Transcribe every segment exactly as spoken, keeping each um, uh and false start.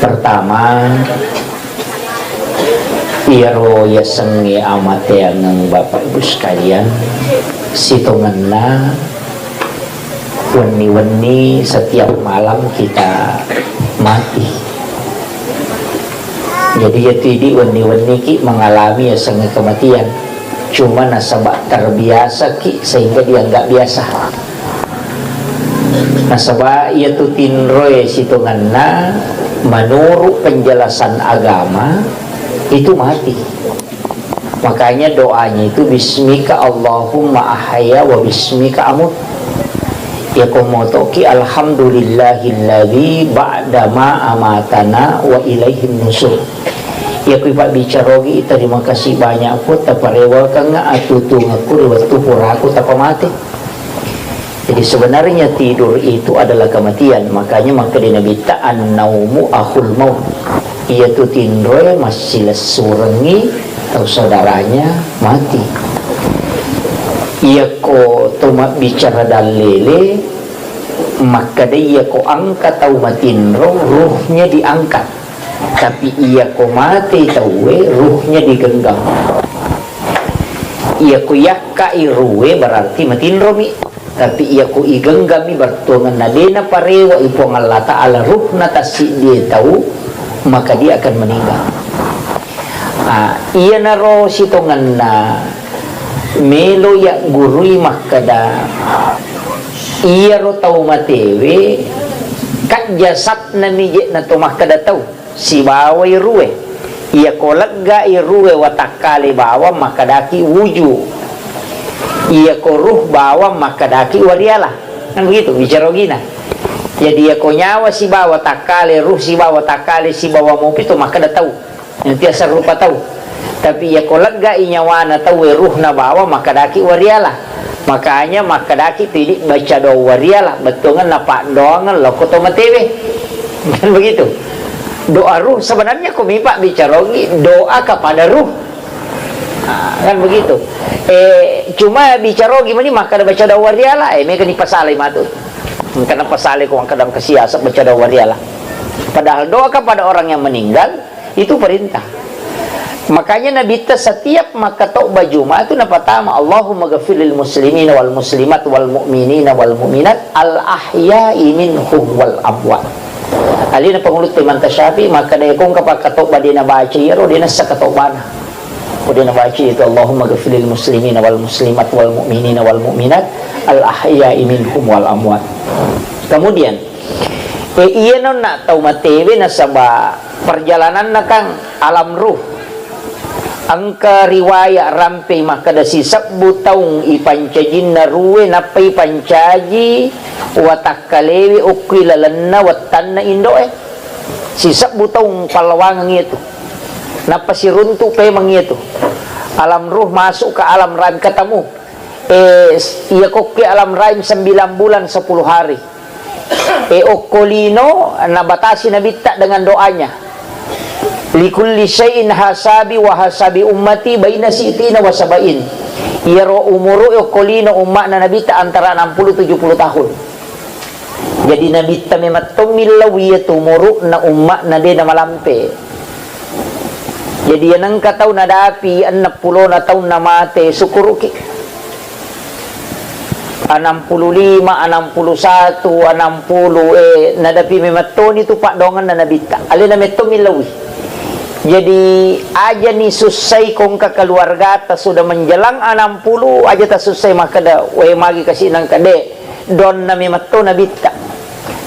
Pertama, iyaro yasengnge amateangeng Bapak Ibu sekalian, sitongenna wenni-wenni setiap malam kita mati. Jadi, iyatu idi wenni-wenniki mengalami yasengnge kematian. Cuma nasaba terbiasaki sehingga dianggap biasa. Nasaba iyatu tinroe sitongenna, menurut penjelasan agama, itu mati. Makanya doanya itu, "Bismika Allahumma ahya wa bismika amut." Iyako motoki, "Alhamdulillahilladzi ba'da ma amatana wa ilaihin nusur." Iyako ipabbicarogi, "Terima kasih banyak, Puang, taparewakengnga atutungekku ri wettu puraku tapamate." Jadi, sebenarnya tidur itu adalah kematian. Makanya, makkeda Nabitta, "An-naumu akhul maut." Iyatu tinroe massilessurengngi tau saudaranya mati. Iyako to mabbicara dallele, makkeda iyako engka tau matinro, ruhnya diangkat. Tapi iyako mate tauwe, ruhnya digenggam. Iyako yakkai ruhe, berarti matinromi. Tapi iyako igenggami, bettuangenna de naparewa i Puang Allah Ta'ala ruhna tassiddie tau, maka dia akan meninggal. Ah, iyanaro sitongenna melo yaggurui makkeda, iyaro tau matewe, kajjasatna mi je na to makkeda tau. Sibawai ruhe. Iyako leggai ruhe watakkale bawang, makkedaki wuju. Iyako ruh bawang, makkedaki wariala. Kan begitu bicara ogina. Jadi, iyako nyawa sibawa takkale, ruh sibawa takkale, sibawa mopi to makkeda tau. Yang tiasa rupa tau. Tapi iyako leggai nyawana tauwe, ruhna bawang, makkedaki wariala. Makanya makkedaki tu idi baca doa wariala, bettuangenna paddoangeng lokko to matewe. Kan begitu. Doa ruh sebenarnya ko mipa bicarogi doa kepada ruh. Ah, kan begitu. Eh, cuma bicarogi mani makkeda baca doa wariala, eh, mega ni pasalai matu. Karena pasalai ko makkeda ke siasat baca doa wariala. Padahal doa kepada orang yang meninggal itu perintah. Makanya Nabitta setiap makkatobba Jumat itu napatama, "Allahumma ghafir lil muslimina wal muslimat wal mu'minina wal mu'minat al ahya'i minhum wal amwat." Alena pangulutte Imam Syafi'i makkeda, ko engka pakkatobba de nabaca iyaro, de nassa katobbana. Ko de nabaca itu, "Allahumma ghafir lil muslimina wal muslimat wal mu'minina wal mu'minat al ahya'i minhum wal amwat." Kemudian, Eh, iyana onna tau matewe nasaba perjalananna kan alam ruh. Engka riwayat rampei makkeda sisebbu taung ipancajinna ruhe, nappa ipancaji watakkalewe okko ilalenna wettanna indoe. Sisebbu taung pallawangeng iyatu. Nappa siruntu pemeng iyatu. Alam ruh masuk ke alam rahim, ketemu. Eh, iya kokki alam rahim sembilan bulan sepuluh hari. Eh, okko lino nabatasi Nabitta dengan doanya. "Likulli syai'in hasabi wa hasabi ummati baina si'tina wa saba'in." Iyaro umuru okko lino umma'na Nabitta antara enam puluh tujuh puluh tahun. Jadi Nabitta memetto millau iyatu umuru'na umma'na de namalampe. Jadi, iya nengka tau nadapi enneng pulona taunna mate, sukkuruki. Enam puluh lima, enam puluh satu, enam puluh, eh, nadapi memettoni tu paddoangenna Nabitta. Alena metto millaui. Jadi, ajani sussai kongka keluargata sudah menjelang enam puluh, aja tasussai makkeda, "We, magi kasi nengka de." Donna memetto Nabitta.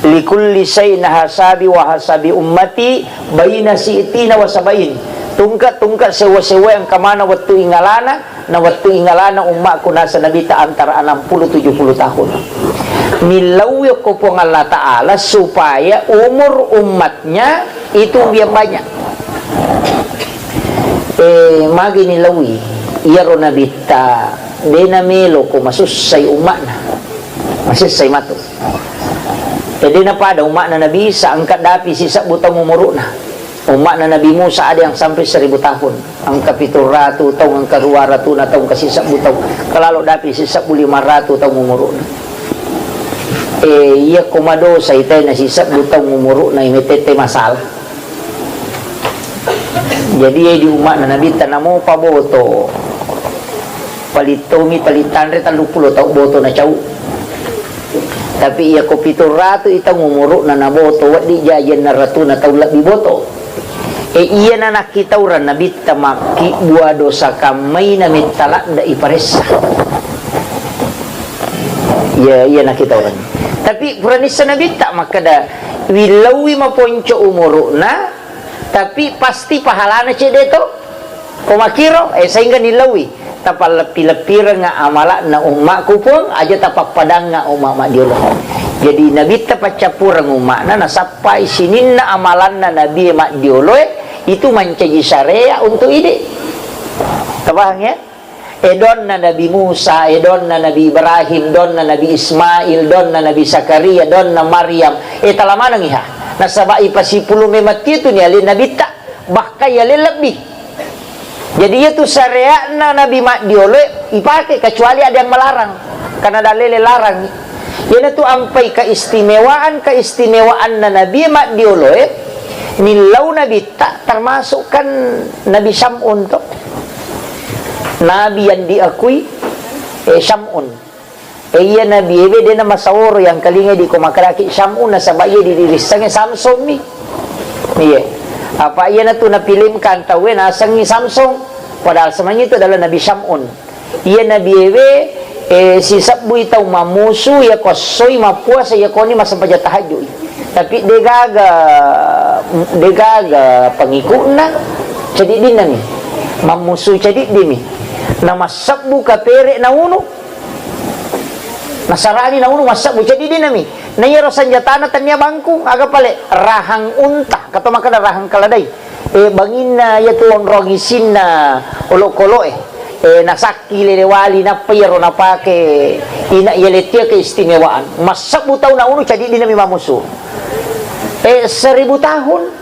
"Likulli syai'in hasabi wa hasabi ummati baina si'tina wa saba'in." Tungke-tungke sewwa-sewwa engka mana wettu ingalana, na wettu ingalana ummakku nasa Nabitta antara enam puluh tujuh puluh tahun. Millau yokko Puang Allah Ta'ala supaya umur umatnya itu yang banyak. Eh, magi nilaui, iyaro Nabitta de namelo ko masussai umma'na. Masussai matu. Jadi, napada umma'na Nabi Isa engka dapi sisebbu taung umuru'na. Umma'na Nabi Musa ada yang sampai seribu tahun. Engka pitu ratu taung, engka dua ratu na taung, engka sisebbu taung. Kelalo dapi sisebbu lima ratu taung umuru'na. Eh, iya ko madosa itaina sisebbu taung umuru'na, imetete masalah. Jadi, iya di umma'na Nabitta namopa boto. Paling tomi, paling tanre telluppulo tau boto nacau. Tapi iya ko pitu ratu i taung umuru'na naboto, wedding jaji enneng ratuna taung lebbi boto. E, iyana nakkitaureng Nabitta makkibua dosa kammai nametta ladde iparessa. Iya, iya nakkitaureng. Tapi pura nissa Nabitta makkeda, willauwi maponco umuru'na, tapi pasti pahalana cedde to. Ko makkiro, eh, sehingga nillauwi. Tapalleppi-leppirengnga amala'na umma'ku, Puang, aja tapappadangnga umma' maddiolo. Jadi, Nabitta paccappureng umma'na, nasappai sininna amalanna Nabie maddioloe, itu mancaji syariat untuk idi. Tapahang, ya? Eh, donna Nabi Musa, eh, donna Nabi Ibrahim, donna Nabi Ismail, donna Nabi Zakaria, donna Maryam, eh, tala maneng iha. Nasaba ipasipulung memang titu ni ale Nabitta, bahkan yale lebbi. Jadi, iyatu syariatna Nabi maddioloe ipake, kecuali ada yang melarang. Karena dalele larang. Iyanatu ampai keistimewaan-keistimewaanna Nabi maddioloe, nillau Nabitta, termasuk kan Nabi Syam'un to. Nabi yang diakui, eh, Syam'un. E, iya Nabi ebe de na masaworo yang kalinga di ko makkadaki Syam'un, nasaba iya di dirissengnge Samson mi. Iya. Apa iya natu napilih kan tauwe nasengngi Samson. Padahal sebenarnya itu adalah Nabi Syam'un. Iya Nabi ebe, e, sisebbui tau mamusu, iya ko essoi mappuasa, iya koni massempajang tahajud. Tapi degaga, degaga pengikutna, cadiddinna mi. Mammusu cadiddimi. Na massebbu kapere naunu. Nasarani naunu massebbu, ceddi dinami. Na iyaro sanjatana tania bangkung, aga pale rahang unta, kato makkeda rahang keledai. E, banginna iyatu onrong isinna olokoloe. E, nasakki lele wali, nappa iyaro napake ina iya lettia keistimewaan. Massebbu tau naunu, ceddi dinami mamusu. E, seribu tahun.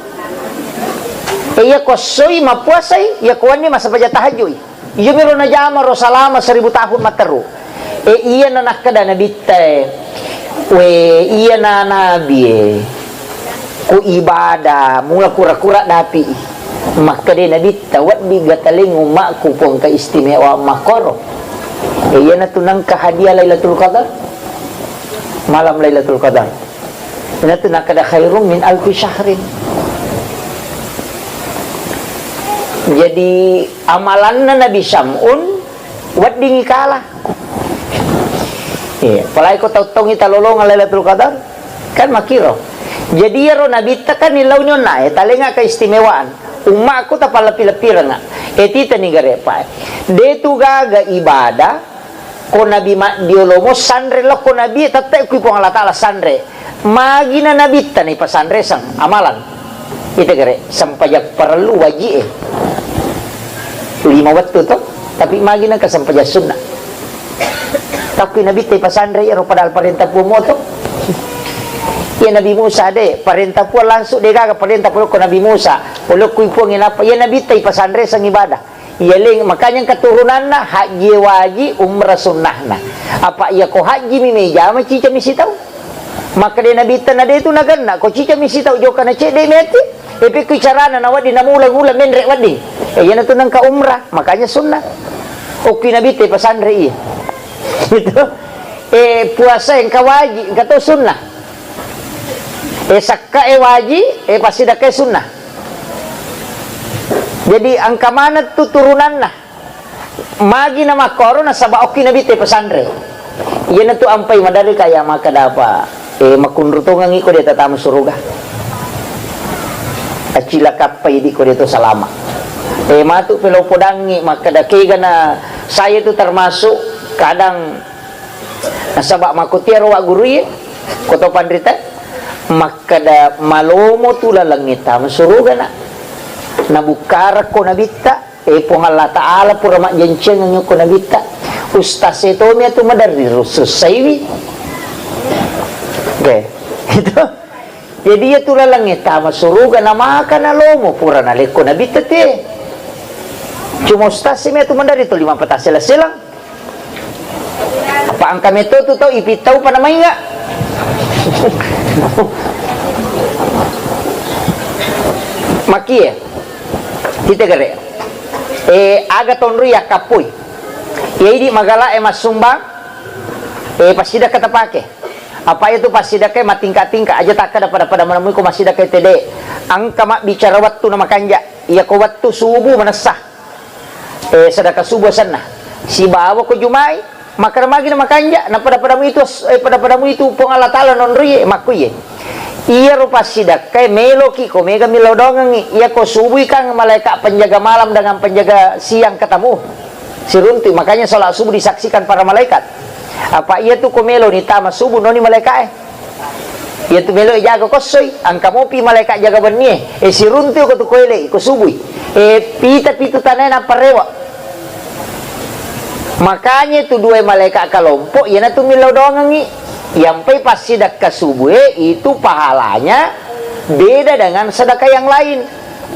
E, iya ko essoi mappuasai, iya ko wenni massempajang tahajui. Iyamiro najama ro salama seribu tahun matteru. E, iyana nakkeda Nabitta e, we, iyana Nabi e, ku ibadah, mula kura-kura dapi. Makkeda Nabitta, wedding gataleng ummakku Puang keistimewa makkoro. E, iyanatu nengka hadiah Lailatul Qadar. Malam Lailatul Qadar. Inatu nakkeda khairum min alfi syahrin. Jadi, amalanna Nabi Syam'un weddingngi kala. Iya, apalagi ko tau-taungngi talolongang Lailatul Qadar, kan makkiro. Jadi, iyaro Nabitta kan nillauni onna, e, talenga keistimewaan. Ummakku tapalleppi-leppirengnga. E, titani gare, Pak. De tu gaga ibadah, Ko Nabi maddiolomo sanre lokko Nabi, tette' kui Puang Allah Ta'ala sanre. Magina Nabitta naipasanreseng amalan. Ita gare, sempajang parellu wajib e. Lima wettu to, tapi magina ke sempajang sunna. Tapi Nabitta ipasanre iyaro padahal parenta Puang moto. Iya Nabi Musa de, parenta Puang langsung de gaga parenta Puang ko Nabi Musa. Olokku Puang inapa, iya Nabitta ipasanreseng ibadah. Iya leng, makanya keturunanna haji wajib, umrah sunnahna. Apa iya ko haji mi mejama cica mi sitau? Makkeda Nabitta na de tu nagenna, ko cica mi sitau jokka na cedde mi ati. E pekku carana na wedding namula-mula menre wedding. E, iyana tu nengka umrah, makanya sunnah. Okki Nabitta pasanre iya. Gitu. E, puasa engka wajib, engka to sunnah. E, sakka e wajib, e, passidakka e sunnah. Jadi, engka maneng tu turunanna. Magi na makkoro nasaba okki Nabitta pasanre. Iyanatu ampai maderri kaya makkeda apa, e, makkunru tongengngi ko de tatama suruga. Accilakappai di ko de to salama. E, matu pelo podangngi makkeda kegana saya tu termasuk kadang Nasaba makkutia ro wa gurui, ko to panrita, makkeda malomo tu lalengnge tama suruga na. Nabukkarakko Nabitta, e Puang Allah Ta'ala pura majjanciangengngi ko Nabitta. Ustaz e tomi atu maderri rusussaiwi. Oke, itu. Jadi iya tu lalengnge tama suruga na maka na lomo pura nalekko Nabitta te. Cuma ustaz e mi atu maderri tuli mappatassela-selang. Apa engka metto tu tau ipittau pa namainga. Makie. Tite gere. Eh, aga tonroi yakkappoi. Iya idi magala e massumbang, eh, passidakka tapake. Apa iya tu passidakka matingka-tingka, aja takkada pada-pada manamui ko massidakka tede. Engka mabbicara wettu na makanja. Iya ko wettu subuh manessa. Eh, sedekah subuh asenna. Sibawa ko Jumai, makkeda magi na makanja, na pada-padamu itu, eh, pada-padamu itu Puang Allah Taala nonroi, makkuye. Iyaro passidakkae meloki ko mega millau doangengngi. Iya ko subui kan malaika penjaga malam dengan penjaga siang ketemu. Siruntu, makanya sholat subuh disaksikan para malaikat. Apa iya tu ko melo ni tama subuh noni malaikae. Iya tu melo jaga kossoi, angka mopi malaika jaga bennie. Eh, siruntu ko tu koele, ko subui. Eh, pita pitu tanae nappa rewa. Makanya tu dua malaika kelompok, iyanatu millau doangengngi. Yampai passidakka subue itu pahalanya beda dengan sedekah yang lain.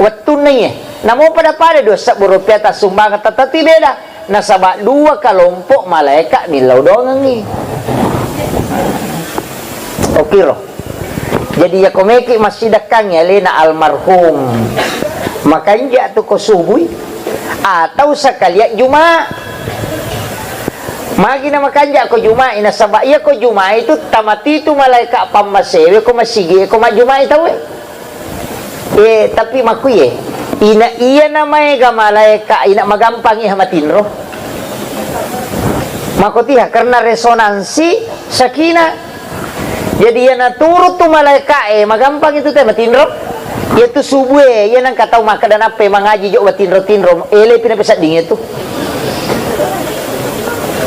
Wettunna iye. Namo pada-pada dua sebbu rupiah tassumbangeng, tetapi beda. Nasaba dua kelompok malaika millau doangengngi. Okiro. Jadi, iya ko meki massidakkangngi alena almarhum, makanja tu ko subui atau sekalian Juma. Magi na makanja ko Juma, nasaba iya ko Juma itu tamatitu malaika pammasewe ko masigi ko majjumai tauwe. Eh, tapi makkuye, ina iya namaega malaika, ina magampangi ha matinro. Makotiha, karena resonansi sakinah. Jadi, iya naturu tu malaika e, magampangi tu te matinro. Iya tu subue, iya nangka tau makkeda nappai mangaji jo matinro-tinro, ele pi napesedding itu.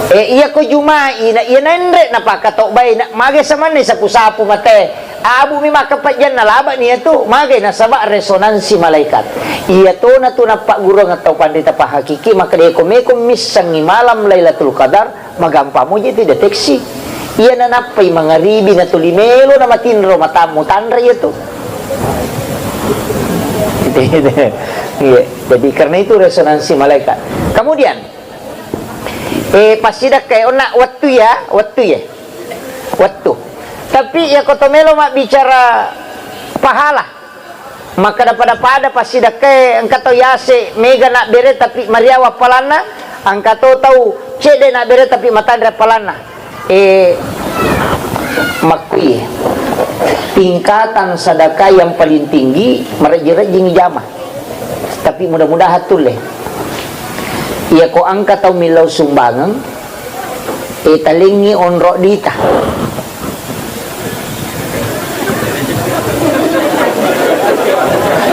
Eh, iya ko Jumai, na iya nanre napakatobbai, na mage samanne sapu-sapu mate. Abu mi makkapajjanna laba ni iyatu, magai nasaba resonansi malaikat. Iya tona tu nappagguruang tau panrita pahakiki, makkeda ko meko missengngi malam Lailatul Qadar, magampang muji tu deteksi. Iya nanappai mangaribi na tuli melo na matinro matammu tanre iyatu. Iya, jadi karena itu resonansi malaikat. Kemudian, eh, passidakkai onna wettu ya, wettu ya. Wettu. Tapi iya ko to melo mabbicara pahala, makkada pada-pada passidakkae engka tau yase mega nabbere tapi mariawa appalanna, engka to tau cedde nabbere tapi matanre appalanna. Eh, makkui tingkatan sedekah yang paling tinggi marejji-rejjingi jama. Tapi mudah-mudahan tulle. Iya ko engka tau millau sumbangeng, eh, talengngi onro dita.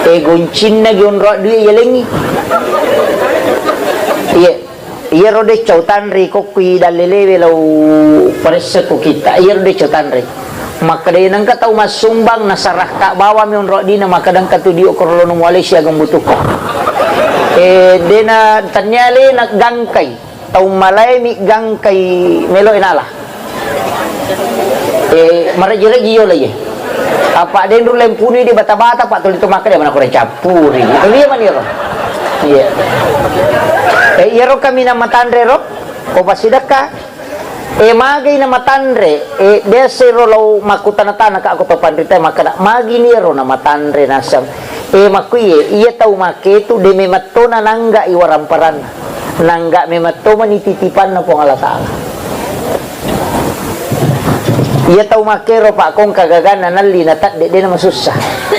Eh, goncinna gi onro dui yalengngi. Iya. Iyaro decau tanre kokkui dallelewe lau paresseko kita, iyaro decau tanre. Makkeda nengka tau massumbang nasarakka bawami onro dina, makkeda engka tu dio korolono mualai siagang butuhku. Eh, dena tannia alena gangkai. Tau malaimi gangkai melo enala. Eh, marejji-rejji yola iye. Apa denru lempuni di bata-bata, Pak, tuli to makkeda mana kurang campuri. Itu dia maniro. Iya. Eh, iyaro kami na matanre ro, ko pasidakka. Eh, magai na matanre, eh, biasa ro lau makkutana-tana ka ko to panrita makkeda, magi ni ro na matanre nasang. Eh, makkuiye, iya tau makketu de memettona nangga i waramparanna. Nangga memetto mani titipanna Puang Allah Taala. Iya tau makkero, Pak, kongka gaganna nalli na tadde, de na masussa.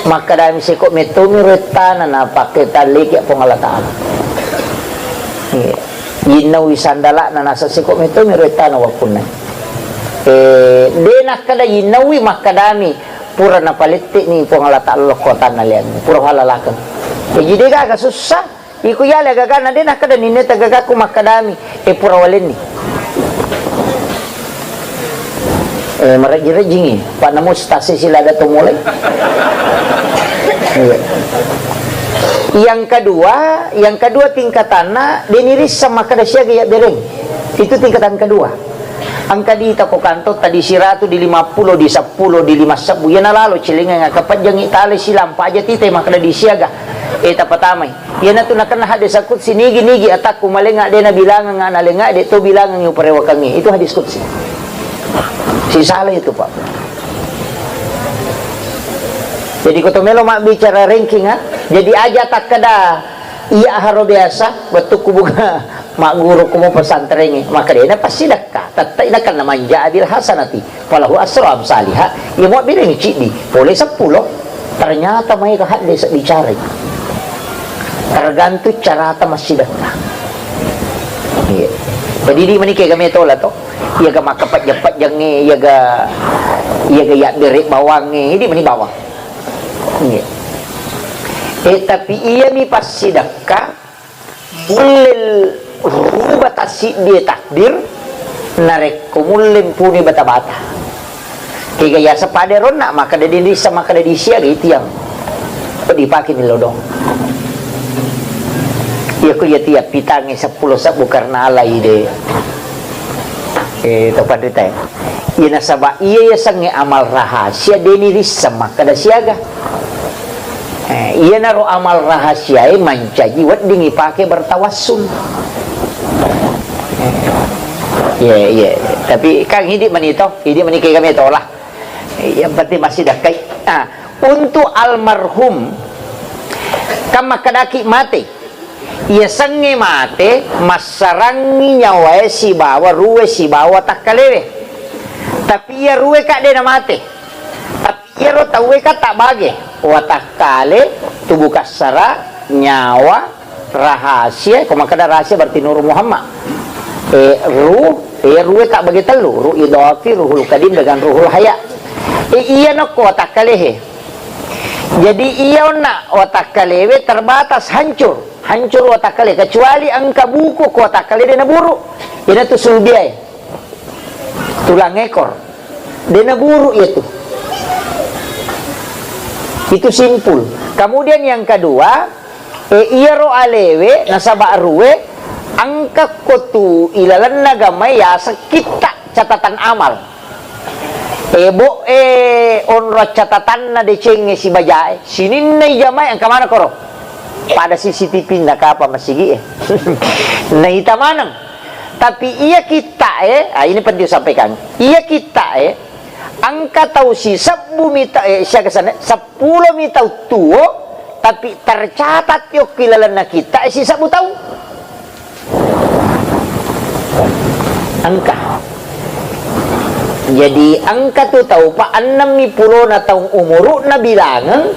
Makkedami seko mettomi ro ettana na pakke talleki Puang Allah Taala. Iya. Yinnaui sandala'na nasa seko mettomi ro ettana wappunna. Eh, de nakkeda yinnaui, makkedami pura napaletteni Puang Allah Taala lokkotanna liangnge, pura falalakeng. Jadi de gaga sussa. Iko yale gagana de nakkeda ninne tegagaku makkedami, eh, pura walenni. Eh, marejji-rejjingi, Pak, namu stasi sila ada to mulai. Iya. Yang kedua, yang kedua tingkatanna, deni rissa makkeda siaga ya bereng. Itu tingkatan kedua. Engka dita ko kantor tadi siratu di lima puluh, di seppulo, di lima sebbu. Iya nalalo cilinga ngaka pejjangi tale silampa aja tite makkeda di siaga. Eh, tapatamai. Iyanatu nakenna hadis qudsi, nigi-nigi atakku malenga de nabilangenga nalenga de to bilangengi uparewakengi. Itu hadis qudsi. Sisala itu, Pak. Jadi ko to melo mabbicara ranking, ha? Jadi aja takkeda, Iya haro biasa, wettukku bunga magguru ku mo pesantrengnge, maka dena passidekka, tettai nakenna manja adil hasanati, falahu asru amsaliha, iya mo birengngi ciddi, pole seppulo, ternyata maega hadde sebbicarai. Tergantung carata massidekka. Iya. Jadi di mani kega metola to, iyaga makkapajjang-pajjangnge, iyaga, iyaga yabbere bawangnge, di mani bawang. Iya. Eh, tapi iyami passidekka, mulle ruba tassiddie takdir, narekko mulle mpuni bata-bata. Kega yaseng pada ronna, makkeda deni risseng, makkeda disiaga, itu yang dipake ni lodong. Iya, ko iya tiap pitangnge seppulo sebbu karena alai de. Eh, to panrita, eh. Iya nasaba iya yasengnge amal rahasia deni risseng makkeda siaga. Eh, iyanaro amal rahasiae mancaji wedding ipake bertawassul. Eh, iya, iya. Tapi kan idi mani to, idi mani kega metola. Yang penting massidekkai. Ah, untuk almarhum, kan makkedaki mate. Yasengnge mate, massarangngi nyawae sibawa rue sibawa takkalewe. Tapi iya rue ka de namate. Tapi iyaro tauwe ka tabbage. Watakkale, tubuh kassara, nyawa, rahasia, ko makkeda rahasia berarti Nur Muhammad. Eh, ruh, eh, rue tabbage tellu, ruh idafi, ruhul kadim, dengan ruhul haya. Eh, iya nokko watakkalehe. Jadi iya onna watakkalewe terbatas, hancur. Hancur watakkale, kecuali engka buku ko watakkale de naburu. Iyanatu sulbiae. Tulang ekor. De naburu iyatu. Itu simpul. Kemudian yang kedua, eh, iyaro alewe nasaba rue engka ko tu ilalenna gamai yaseng kitta catatan amal. Eh, bo, eh, onro catatanna decengnge sibajae, sininna ijamai engka maneng koro. Pada C C T V na kapa masigi e. Naita maneng. Tapi iya kitta e, ah, ini penting sampaikan. Iya kitta e, engka tau sisebbu mita, eh, siaga sana, seppulo mita tuo, tapi tercatat yokki lalenna kitta e sisebbu tau. Engka. Jadi, engka tu tau, Pak, ennemmi pulona taung umuru'na bilangeng,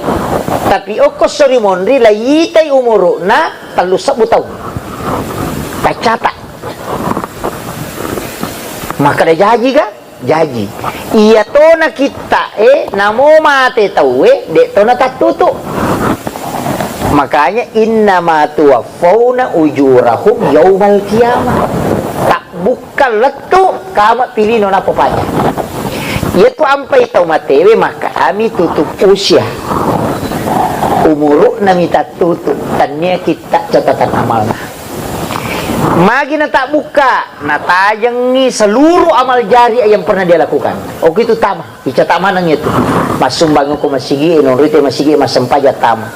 tapi okko sori monri laitai umuru'na tellu sebbu taung. Taccata. Makkeda jaji ga? Jaji. Iya tona kitta e, namo mate tauwe, de tona tattutu. Makanya, innama tuwaffawna ujurahum yaumal qiyamah. Tabbukka lettu kama pilino nappa paja. Iyatu ampai tau matewe, maka ami tutup usia. Umuru'na mi tattutu, tannia kitta catatan amalna. Magi natabbukka, natajengngi seluruh amal jariah yang pernah dia lakukan. Oke, itu tama, icata maneng itu. Massumbang ko masigi, nonrite masigi, massempajang tama.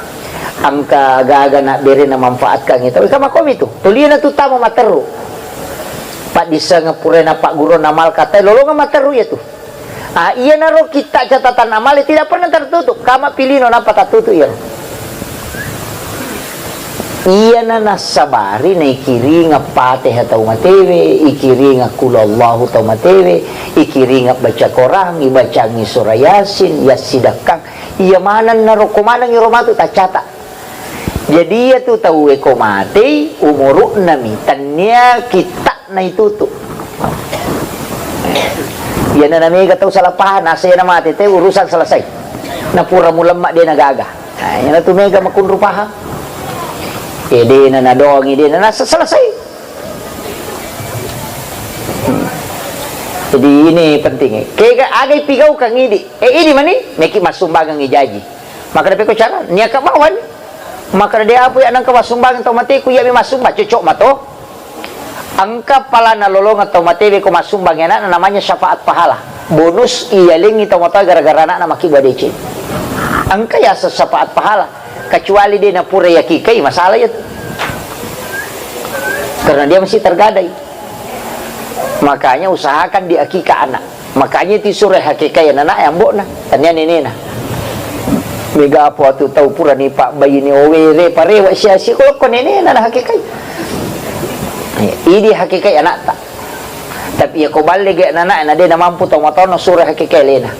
Engka gaga na bere na manfaatkan itu. Kama komi tu. Tuliana tu tama materru. Paddissengeng pura na pagguru na mal katai lolonga materru ya tu. Ah, iyanaro kitta catatan amale tidak pernah tertutup. Kama pilino nappa tattutu iyaro. Iyana nassabari naikiringa Fatihah tau matewe, ikiringa Qul Allahu tau matewe, ikiringa baca Quran, ibacangi surah Yasin, yassidakkang. Iya maneng naro ko maneng iro matu taccata. Jadi iyatu tauwe ko matei, umuru'na mi, tannia kitta naitutu. Iyana namega tau salah paham, nasena mate te urusan selesai. Napura mulemma de nagaga. Nah, iyana tu mega makunru paham. Eh, de na nadongi, de na nasa selesai. Hmm. Jadi ini penting. Kega agai pigaukan idi. Eh, idi mani, meki massumbangan jaji. Maka de peko cara, niaka bawani. Makkeda, "De apa ya nengka massumbang tau mateku, iya mi massumbang, cocok mato." Engka pala nalolongeng tau matewe ko massumbang anakna, namanya syafaat pahala. Bonus iyalengi tau matoa gara-gara anakna makkibua deceng. Engka yaseng syafaat pahala, kecuali de napura yakikai, masalah ya tu. Karena dia masih tergadai. Makanya usahakan diakika anak. Makanya itu surah hakikai anak yang bokna, tania nenena. Ega apa tu tau purani pabbaine, owere parewa sia-sia ko lokko nenena na hakikai. Eh, idi hakikai anakta. Tapi iya ko balle ge anakna de na mampu tau matonno sura hakikai lena.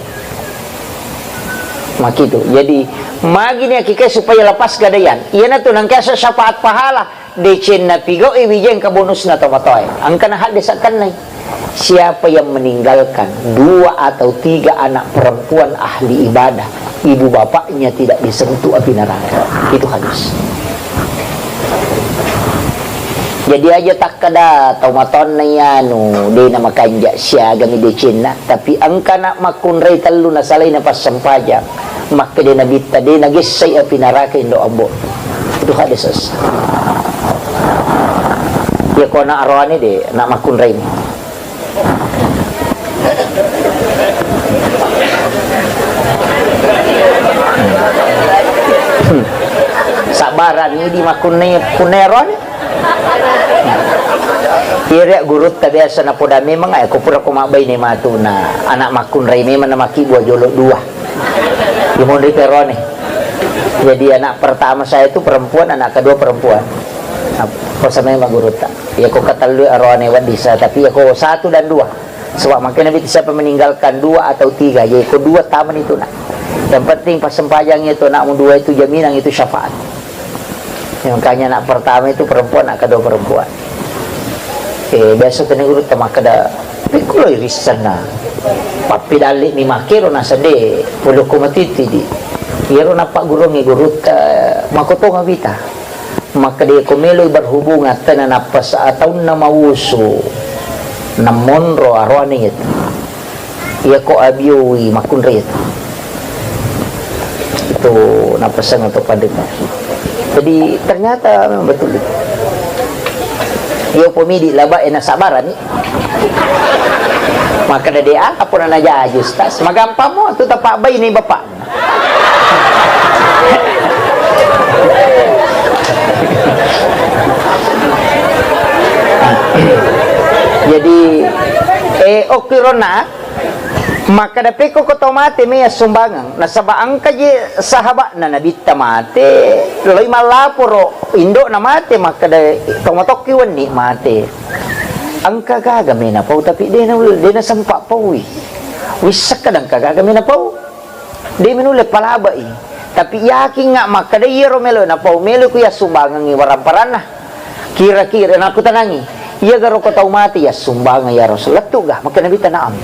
Makitu. Jadi magini hakikai supaya lepas gadaian. Iyana tu nangkasa syafaat pahala. Decenna pigau'i wijeng ka bonusna tomatoae. Engkana hadde sakkennai. Siapa yang meninggalkan dua atau tiga anak perempuan ahli ibadah, ibu bapaknya tidak disentuh api neraka. Itu hadis. Jadi aja takkeda tomatoanna iyanu de na makanja siagami decenna, tapi engkana makkunrai tellu nasalai na passempajang. Makkeda Nabitta, de nagessai api naraka indo ambo. Itu hadis sahih. Iya ko na aroane de na makkunrai. Sabbarani di makkunrai, kunrai aroane. Iyarega gurutta biasa napoda memang, eh, ko pura ko mabbaine matu na anak makkunrai memang na makkibua jolo dua. Imonri perone. Jadi anak pertama saya itu perempuan, anak kedua perempuan. Nah, pesan memang gurutta. Ya ko ketellu aroane wedding sa, tapi ya ko satu dan dua. Sebab makanya Nabi siapa meninggalkan dua atau tiga, ya ko dua taman itu nak. Yang penting passempajang itu anakmu dua itu jaminan itu syafaat. Ya, makanya anak pertama itu perempuan, anak kedua perempuan. Eh, biasa tanya guru tamakkeda, "Pikkolo irissenna. Pappidalle mi makkero nasade, polokko matiti di." Iyaro nappagguruangngi gurutta, makotonga wita. Makkeda ko meloi berhubungan tena nappa sa taunna mausu, namonro aroane itu. Iya ko abioi makkunrai itu. Itu napasang atau pandita. Jadi ternyata memang betul itu. Iya pomidi laba ena sabarani. Maka dade apa na najaji ustaz. Magampang mo tu tapak bayi ni bapak. Jadi eh okkirona Makkeda pekko ko tau mate mei assumbangeng, nasaba engka je sahaba'na Nabitta mate, loi mallaporo indo'na mate, makkeda tau matokki wenni mate. Engka gaga mei napau, tapi de naulle, de nasempa paui. Wissakka engka gaga mei napau. De menulle palabai. Tapi yakinga makkeda iyaro melo napau, melo ku yassumbangengi waramparanna. Kira-kira, nakutanangi, "Iyagaro ko tau mate yassumbangeng ya Rasul?" Lettu'ga? Makkeda Nabitta, "Na'am."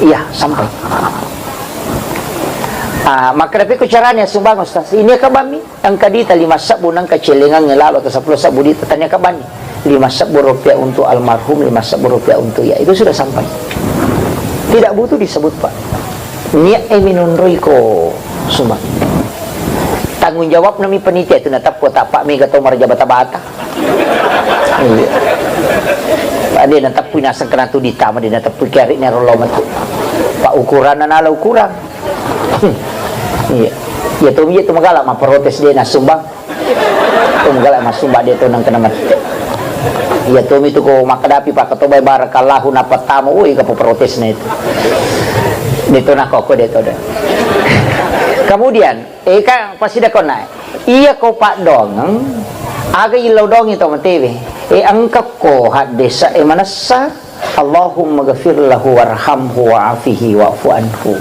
Iya, sampai. Ah, makkeda, "Pekko carana yassumbangeng, Ustaz?" "Ini kabammi, engka dita lima sebbu, nengka celengangnge lalo atau sepuluh sebbu dita, tania kabanni. Lima sebbu rupiah untuk almarhum, lima sebbu rupiah untuk iya." Itu sudah sampai. Tidak butuh disebut, Pak. Niat e minonroi ko sumbang. Tanggung jawab nami panitia itu natappo tapa mega tau marja bata-bata. Iya. Ade nateppui naseng kena tu ditama, de nateppui kiari nero lo metu. Pak ukuran nala ukuran. Iya. Ya tu, iya tu magala ma protes de nasumbang. Tu magala masumba de tu nang kena mati. Iya tu mitu ko makkadapi pak ketobai barakallahu napattama, woi kapo protes na itu. De tu nakoko de tu de. Kemudian Eh, ka, pasidakonna. Iya ko paddoangeng, aga illau doangi tau matewe. Eh, engka ko haddesa, eh, manessa, "Allahumma ghafir lahu warhamhu wa'afihi wa'fu anhu."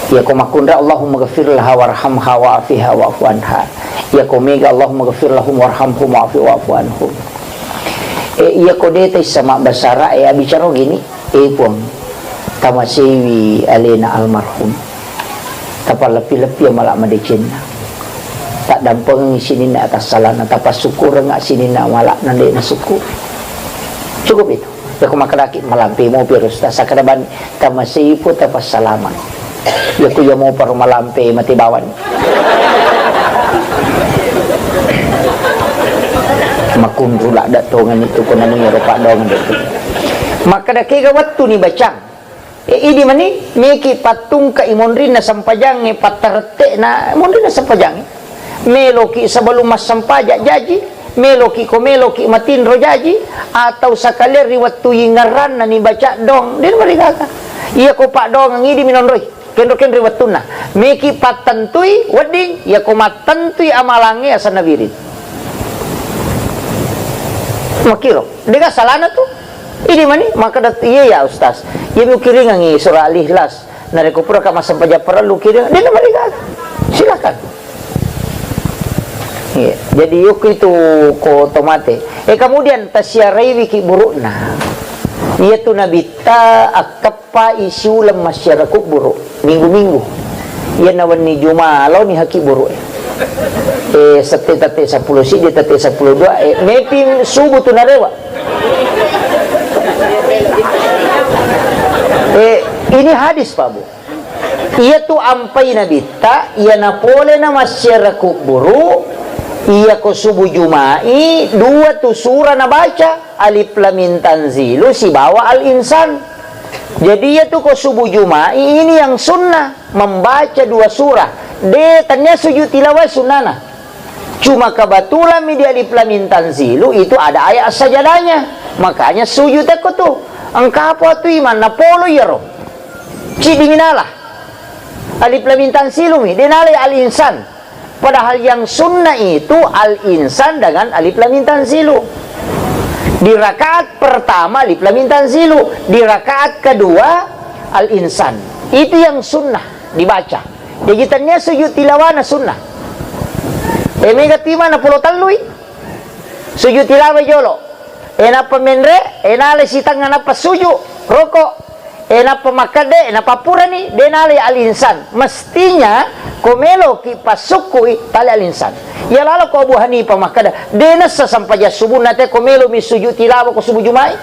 Iya ko makkunra, "Allahumma ghafir laha warhamha wa'afiha wa'fu anha." Iya ko mega, "Allahumma ghafir lahum warhamhum wa'afi wa'fu anhum." Eh, iya ko deta issa mabbasara, eh, abicara gini. Eh, Puang, tamaseiwi alena almarhum. Tapalleppi-leppi amala madecenna. Taddampengengngi sininna atassalana, tapassukkurengnga sininna amala'na de nasukku. Cukup itu. Yako makkedaki malampe mopi ero Ustaz, sakkeda bani, tamasei Puang tapassalama. Yako iya moparo malampe mate bawani. Makunru ladda tongeng itu ko nanu ero paddoangeng de. Makkeda kega wettu ni bacang. E, idi mani, meki pattungka i monrinna sempajangnge, pattarette'na monrinna sempajangnge. Meloki sebelum massempaja jaji, meloki ko meloki matinro jaji, atau sakalian ri wettu ingerranna ni baca dong, de marigaga. Iya ko paddoangeng idi minonroi. Kenro-kenro wettunna. Meki pattentui wedding, yako mattentui amalangnge asenna wirid. Makkiro, dega salana tu. Idi mani, makkeda, "Iya ya, Ustaz. Iya mi ukiringangi surah Al-Ikhlas. Narekko pura ka massempajang parellu kiring, dena marigaga. Silakan." Iya. Jadi, yoko itu ko tomate. Eh, kemudian tasiaraiwi ki burukna. Iya tu nabitta akkeppai siuleng massiara kuburu. Minggu-minggu. Iyanna wenni Juma, laoni haki buru e. Eh, sette tette seppulo siddi, tette seppulo dua, eh, mepi subuh tu narewa. Eh, ini hadis, Pak Bu. Iya tu ampai nabitta, iya napole na massiara kuburu, iya ko subuh Jumai, dua tu sura nabaca, Alif Lam Mim Tanzilu sibawa Al Insan. Jadi, iya tu ko subuh Jumai ini yang sunnah, membaca dua surah. De, tania sujud tilawah sunnana. Cuma kebetulan mi di Alif Lam Mim Tanzilu itu ada ayat sajadahnya. Makanya sujud aku tu. Engka apa tu iman, na polo iyaro. Cidi minala. Alif Lam Mim Tanzilu mi, de nalai Al Insan. Padahal yang sunnah itu Al-Insan dengan Alif Lam Mim Tanzilu. Di rakaat pertama Alif Lam Mim Tanzilu, di rakaat kedua Al-Insan. Itu yang sunnah dibaca. Jadi tania sujud tilawana sunnah. Eh, mega timana pulo tallui. Sujud tilawah jolo. Eh, nappa menre, eh, nalai sitengnga nappa sujud, roko. Eh, nappa makkeda, eh, nappa purani, de nalai Al-Insan. Mestinya, ko meloki passukkui, tali Al-Insan. Iya lalo ko Abu Hanifah makkeda, de nessa sempajang subuh nate ko melo mi sujud tilawah ko subuh Jumai.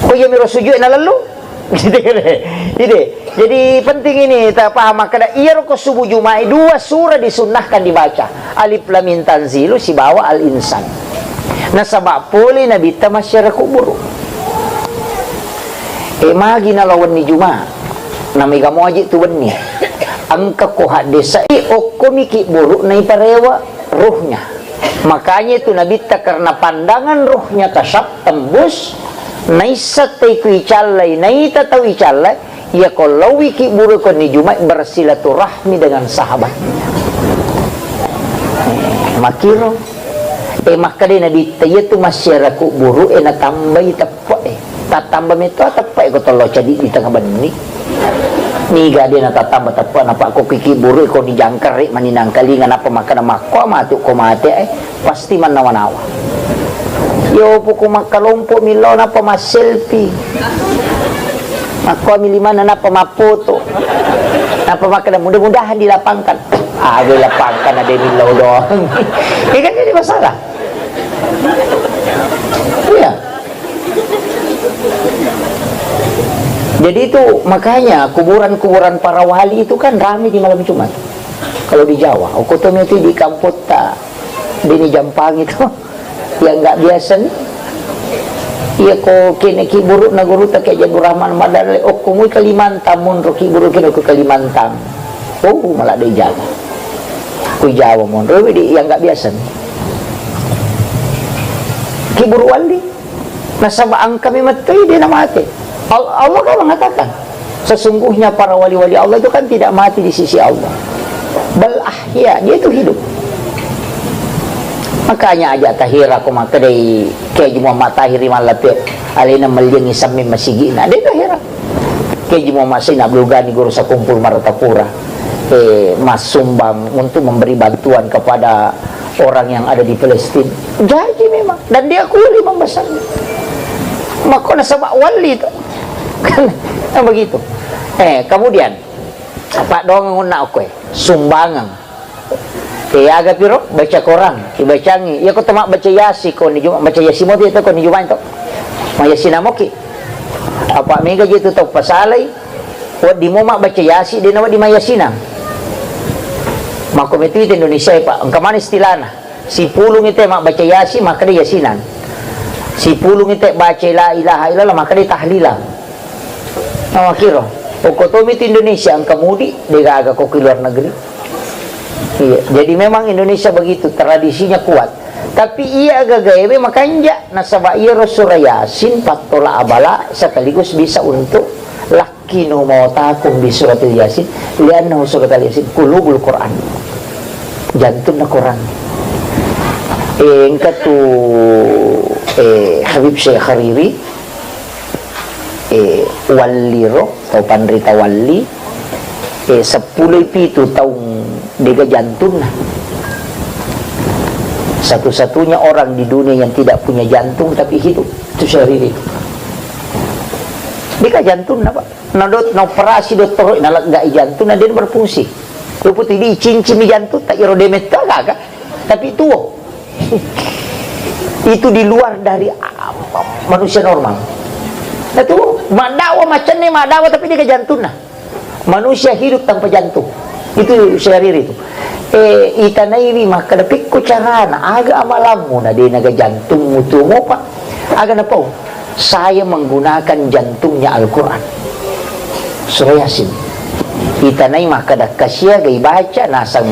Ko iya miro sujud na lellu? Gitu kan, eh? Gitu. Jadi, penting ini ta paham makkeda, iyaro ko subuh Jumai, dua surah disunnahkan dibaca. Alif Lam Mim Tanzilu sibawa Al Insan. Nasaba pole nabitta massiara kuburu. Eh, magi nalo wenni Juma. Na mega moji tu wenni. Engka ko haddesai okkomi ki buru naiparewa ruhnya. Makanya itu nabitta karena pandangan ruhnya kasyaf tembus, naisseng tau ku icallai, naita tau icallai, iya ko laowi ki buru ko ni Jumai bersilaturahmi dengan sahabatnya. Eh, makiro. Eh, makkeda nabitta, iya tu massiara kuburu, eh, natambai teppe, eh. Tattamba metto teppe ko tollo cadi di tengah benni. Niga de na tattamba teppe, nappa ko kiki buru ko ni jangkar ri mani nangkalinga, nappa makkeda makko matu ko mate, eh, pasti mannawa-nawa. Yo puku makkalompo millo nappa masselfie. Makko mi limanna nappa mappoto. Nappa makkeda mudah-mudahan dilapangkan. Ah, dilapangkan ada millo doang. Ini kan jadi masalah. Iya. Jadi itu makanya kuburan-kuburan para wali itu kan ramai di malam Jumat. Kalau di Jawa, okko to itu di Kampotta, di ni Jampang itu, yang nggak biasa nih. Iya ko kene ki buru na guru ta ke Jago Rahman Madale, okko mui Kalimantan, monro ki buru kene ko Kalimantan. Oh, malah di Jawa. Ku Jawa monro, di yang nggak biasa nih. Ki buru wali. Nasaba engka mi mettui de na mate. Al-, Allah kan mengatakan, sesungguhnya para wali-wali Allah itu kan tidak mati di sisi Allah. Bal ahya, dia itu hidup. Makanya aja tahira ko makkedai Kiai Muhammad Tahir Mallape, alena melliangi sammi masigina. Dia tahira. Kiai Muhammad Said Abdul Ghani Guru Sakumpul Martapura, eh, massumbang untuk memberi bantuan kepada orang yang ada di Palestina. Jadi memang, dan dia kuli membesar. Makko nasaba wali itu. Kan, kan begitu. Eh, kemudian, apa doang nguna oke? Sumbangan. Eh, aga piro? Baca koran, ibacangi. Iya ko tama baca Yasin ko ni Juma, baca Yasin mo tu ko ni Juma to. Ma Yasin namoki. Apa mega je tu tau pasalai? Wedding mo mabbaca Yasin, de na wedding mayyasinang. Makko metu ite Indonesia, Pak. Engka mana istilahna? Sipulung ite mabbaca Yasin, makkeda yasinan. Sipulung ite baca la ilaha illallah, makkeda tahlilan. Nah, makkiro. Okko tomi tu Indonesia, engka mudi, de gaga ko ki luar negeri. Iya, jadi memang Indonesia begitu, tradisinya kuat. Tapi iya gagaewe makanja, nasaba iya ro surah Yasin, pattola abala, sekaligus bisa untuk lak Kinu mautakum bi suratil Yasin, liannahu suratul Yasin qulubul Quran. Jantunna Quran. Eh, engka tu, eh, Habib Syekh Hariri, eh, Walli ro, tau panrita Walli, eh, seppulo pitu taung dega jantunna. Satu-satunya orang di dunia yang tidak punya jantung tapi hidup, itu Syekh Hariri. Dega jantunna, Pak. Na dot-, na operasi dottoro, na leggai jantung, na den berfungsi. Lu putih dicincin di jantung, tak iro demet tu gaga. Tapi tuo. Itu di luar dari, ah, manusia normal. Nah, tuo, maddawa macam ni, maddawa tapi dega jantunna. Manusia hidup tanpa jantung. Itu Syekh Hariri itu. Eh, itanaiwi makkeda, "Pekko carana, aga amalammu na denaga jantungmu tuo mopa?" Aga napau? Saya menggunakan jantungnya Al-Quran. Surah Yasin. Itanai makkeda kasiaga ibaca nasang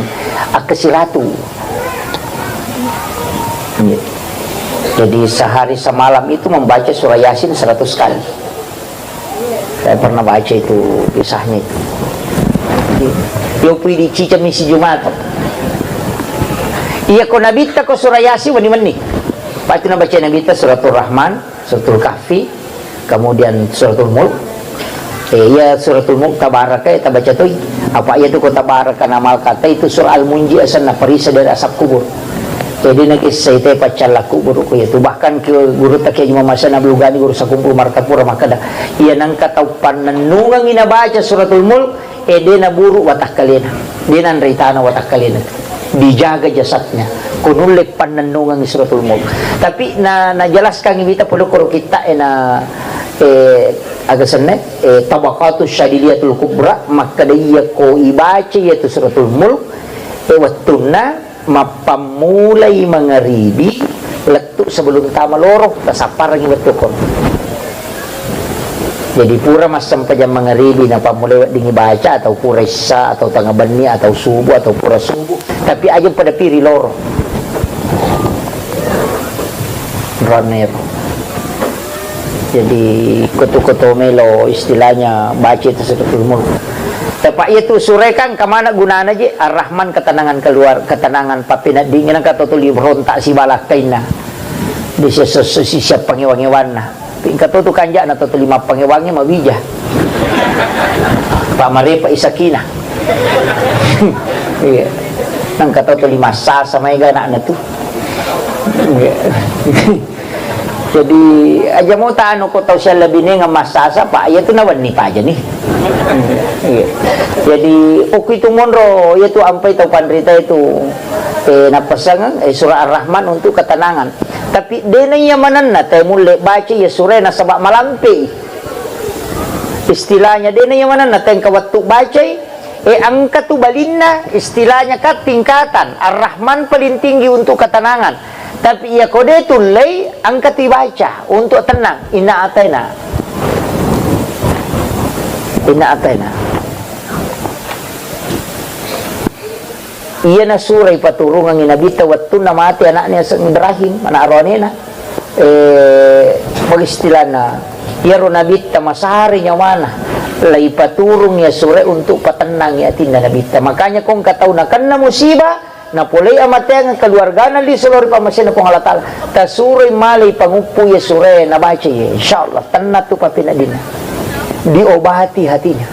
akkasiratu. Iya. Jadi sehari semalam itu membaca surah Yasin seratus kali. Saya pernah baca itu kisahnya itu. Iya. Yo pui dicicami si Jumat. Iya ko nabitta ko surah Yasin wani menni. Pasti nabaca nabitta suratul Rahman. Suratul Kahfi, kemudian Suratul Mulk. Eh, iya, Suratul Mulk, Tabaraka, eh, tabaca toi. Apa iya tu ko Tabaraka namal kata itu surah Al-Munji asanna, parisa dari asap kubur. Jadi nakissai te paccalla kubur ko iya tu. Bahkan ke guru ta Kiai Haji Muhammad Hasan Abdul Ghani, guru sakumpul Martapura, makkeda, iya nangka tau pannennungangi nabaca Suratul Mulk, eh, de naburu watakkalena, de nanrei tana watakkalena, dijaga jasadnya, ko nulle pannennungangi Suratul Mulk. Tapi na, najelaskangi wita pole koro kitta e na, eh, aga senne, eh, Tabaqatus Syadiliyatul Kubra, makkeda iya ko ibaca iya tu Suratul Mulk, eh, wettunna mappammulai mangaribi, lettu sebelum tama loro, tasapparangi wettu ko. Jadi pura massempajang mangaribi, napammulai weddingi baca, atau pura issa, atau tengnga benni, atau subuh, atau pura subuh. Tapi aja pada piri loro. Ranero. Jadi koto-koto melo istilahnya baca itu Suratul Mulk. Tapi iya tu sure kan kemana gunana je? Ar-Rahman ketenangan keluar, ketenangan papina dingin kata tu librontak si balakkainna. Di si, si, si, siap pangewa-ngewanna. Engka to tu kanja'na to tuli mappangewangnge mawija. Pa marepa isakinah. Iya. Nangka to tuli massasa maega anakna tu. Iya. Jadi, aja mo tanu ko tau siallabinenga massasa, pa iya tu nawenni paja ni. Iya. Jadi, okko itu monro, iya tu ampai tau panrita itu, eh, napasangeng, eh, surah Ar-Rahman untuk ketenangan. Tapi dena iya manenna te mulle baca iya surena nasaba malampe. Istilahnya dena iya manenna te engka wettu bacai, eh, engka tu balinna, istilahnya kan tingkatan. Ar-Rahman paling tinggi untuk ketenangan. Tapi iya ko de tullei, engka tu ibaca untuk tenang. Inna ataina. Inna ataina. Iyana sura ipaturungengngi Nabitta wettunna mate anakna yaseng Ibrahim, anak aroanena. Eh, bagi istilahna, iyaro Nabitta masare nyawana, laipaturung iya sura untuk patennangi atinna Nabitta. Makanya ko engka tau nakenna musibah, napolei amateang keluargana lisu lao ri pammasena Puang Allah Taala, tasuroi malai panguppu iya sura nabaca iya, insyaallah tenna tu papinadinna. Diobati hatinya.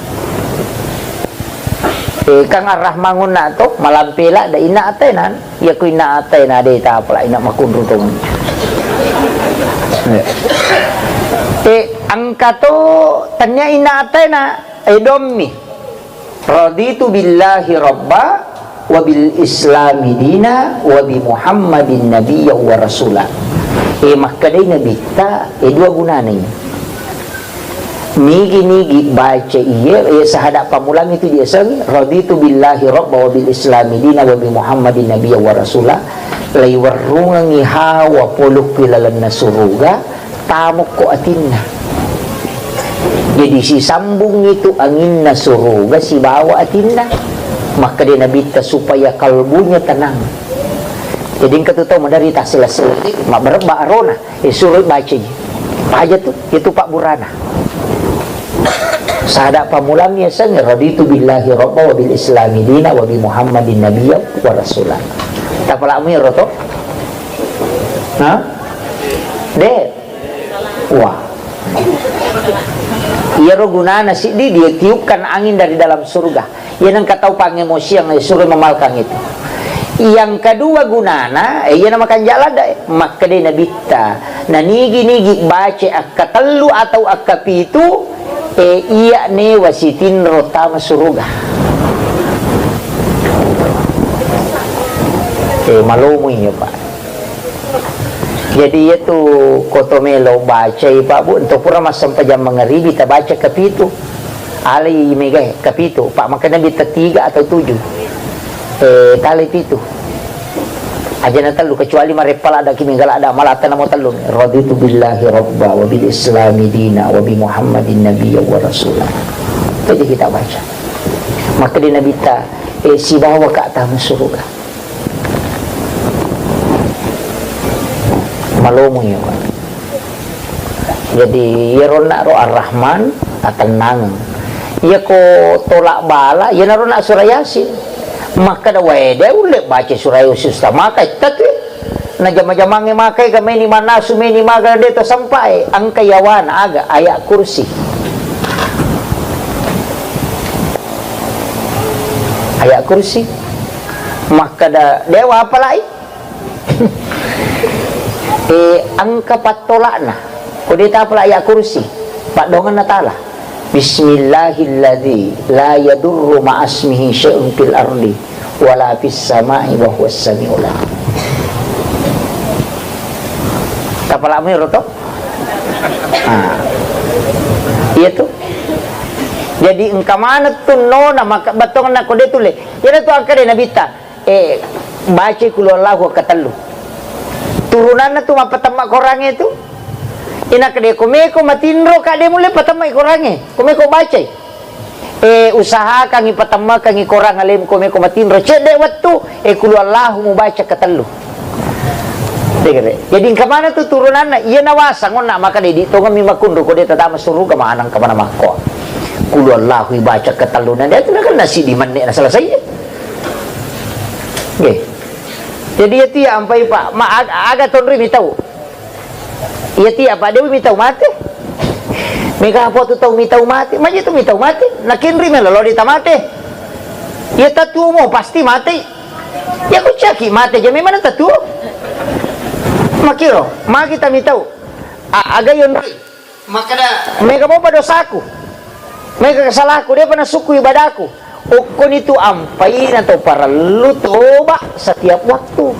Eh, kang Ar-Rahman onna to, malampe ladde inna atena. Iya ku inna atena de tapala inna makunru to. Eh, engka to tania inna atena, eh, dommi. Raditu billahi rabba wa bil islami dina wa bi Muhammadin nabiyya wa rasula. Eh, makkedai Nabitta, eh, dua gunana ini. Nigi-nigi baca iye, eh, sahada pammulang itu diasengi, raditu billahi rabba wa bil islami dina wa bi Muhammadin nabiyya wa rasula, laiwerrungengi hawa polokku ilalenna suruga, tamukko atinna. Jadi sisambung itu anginna suruga sibawa atinna. Makkeda Nabitta supaya kalbunya tenang. Jadi engka tu tau maderita sela-sela, mabberebba arona. Eh, suroi bacai. Paja tu, itu pabburana. Sahada pammulami yasengnge, "Raditu billahi rabba wa bil islami dina wa bi Muhammadin nabiyya wa rasula." Tapala'mu iyaro to? Ha? De. Wah. Iyaro gunana siddi, dia tiupkan angin dari dalam surga. Iya nengka tau pangemosiang, eh, suro memalkang itu. Yang kedua gunana, eh, iya namakanja ladda, eh. Makkeda Nabitta, nanigi-nigi baca akkatellu atau akkapitu, eh, iya newa sitinro tama suruga. Eh, malomo iya, Pak. Jadi, iya tu koto melo bacai, Pak, Bu, ento pura massempajang mangaribi, tabaca kapitu. Alai megae, kapitu. Pak, makkeda Nabitta tiga atau tujuh. Eh, talai pitu. Aja na tellu, kecuali mareppa ladda ki mega ladda, malatta namo tellu. "Raditu billahi rabba wa bil islami dina wa bi Muhammadin nabiyya wa rasula." Itu aja kita baca. Makkeda Nabitta, eh, sibawa ka tama suruga. Malomo iya, Pak. Jadi, iyaro onnaro Ar-Rahman, atennangeng. Iyako tolak bala, iyanaro na sura Yasin. Makkeda, "Wae, de ulle baca sura Yasin, usta maka ittatu." Na jama-jamangnge makai ga meni mannasu, meni maga de to sampae. Engka yawana aga, ayat kursi. Ayat kursi. Makkeda, "Dewa apalai?" Eh, engka pattolakna. Ko de tapala ayat kursi, paddoangenna tala. "Bismillahilladzi la yadurru ma'asmihi syai'un fil ardi wala fis sama'i wa huwas sami'ul alim." Tapala'mu ero to? Ah. Iya tu. Jadi engka maneng tu nona maka bettuanna ko de tulle. Iyana tu angka de Nabitta. Eh, bacai Qul Huwallahu akkatellu. Turunanna tu mappatemma korangnge tu. Inakede ko meko matinro ka de mulle patemma korangnge. Ko meko bacai. Eh, usahakangngi patemmakangngi korang alemu ko meko matinro. Cedde wettu, eh, Qul Huwallahu mubaca katellu. Degere. Jadi engka mana tu turunanna? Iya nawasang onna maka de ditongeng mi makunru ko de tatama suruga maneng ka mana makko. Qul Huwallahu ibaca katellu na de tu nakenna sidi menne na selesai. Nggih. Jadi, iya tu iya ampai, Pak. Ma-, ag-, aga tonroi mitau. Iya tu iya, Pak, dewi mitau mate. Mega apa tu tau mitau mate? Maja tu mitau mate. Nakinri melo lo dita mate. Iya tatuo mo pasti mate. Iya ku caki mate ja memang tatuo. Makiro, magi ta mitau. A-, aga yonroi. Makkeda, "Mega mopa dosaku. Mega kesalahanku, depa nasukku ibadaku." Okkoni tu ampai na to parellu toba setiap waktu.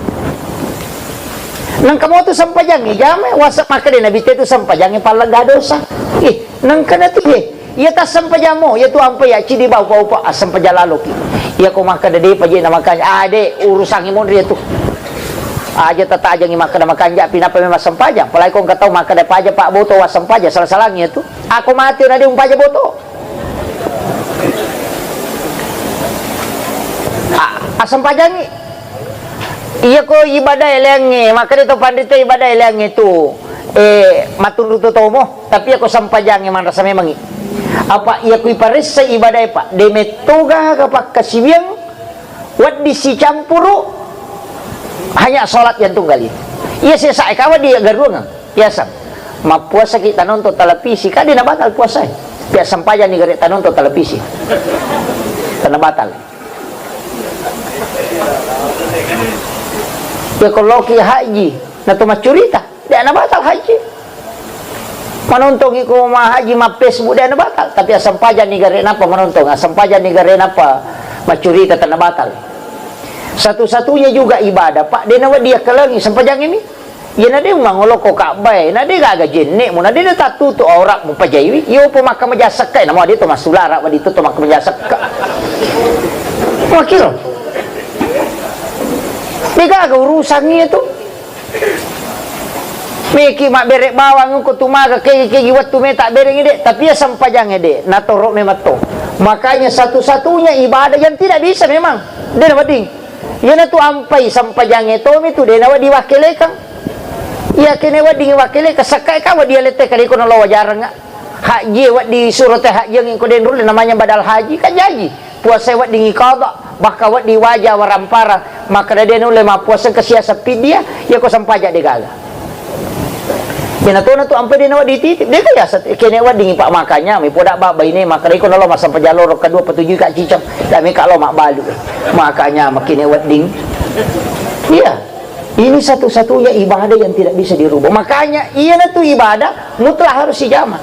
Nengka mo tu sempajangngi jama, wasa makkeda Nabi te tu sempajangngi pallegga dosa. Ih, nengka na tu he. Iya tassempajammo, iya tu ampai ya cidi bau-bau pa assempajang laloki. Iya ko makkeda depa je na makanja, ah, de, urusangngi monri iya tu. Aja tatajangngi makkeda makanja pi nappa memang sempajang. Apalagi ko engka tau makkeda paja Pak Boto wassempajang, salah-salangngi iya tu. Ako mate na de umpaja Boto. A-, assempajangngi. Iya ko ibadah eleangnge, makkeda to panrita ibadah eleangnge tu, eh, matunru to tomo, tapi iya ko sempajangnge manrasa memangngi. Apa iya ko iparessa ibadah, Pak, de metto gaga pakkasiwiang, wedding sicampuru, hanya salat yang tunggal itu. Iya sesa e kawa di garuang. Biasa. Mappuasaki tanonton televisi, kan de nabatal puasae. Pia sempajang ni gare tanonton televisi. Tena batal. Ya ko loki haji, na to maccurita, de nabatal haji. Manontongi ko ma haji ma Facebook de nabatal, tapi assempajanni gare napa manonton, assempajanni gare napa maccurita tena batal. Satu-satunya juga ibadah, Pak, de nawedding yakkalengi sempajang ini. Iyana de mangolo ko Ka'bah e, na de gaga jenne'mu, na de natattutu auratmu pajaiwi, iyo po makka majasekka e, namo de to massulara, wedding to, to makka majasekka. Makiro. De gaga urusangngi itu. Meki mabbere bawang ko tumaga kegi-kegi wettu meta berengi de, tapi ya sempajangnge de, natoro memang to. Makanya satu-satunya ibadah yang tidak bisa memang. De na wedding. Iyana tu ampai sempajangnge tomi tu de nawedding wakkelekang. Iya kene wedding wakkelekang, sekka e ka wedding alette kale ko nalo wajarengnga. Haji wedding suro te haji yang ko den rulle namanya badal haji, kan jaji. Puasa wedding qada, bahkan wedding wajib waramparang. Makkeda de nulle mappuasa ke sia sepi dia, ya ko sempaja de gaga. Kena tona tu ampe de nawa dititip, de kaya sat-, kene wedding pak makanya, mi poda ba baine makkeda iko nalo massempajang loro kedua petuju ka cicak, kami kalau mak balu. Makanya makine wedding. Iya. Ini satu-satunya ibadah yang tidak bisa dirubah. Makanya, iya na tu ibadah mutlak harus dijama.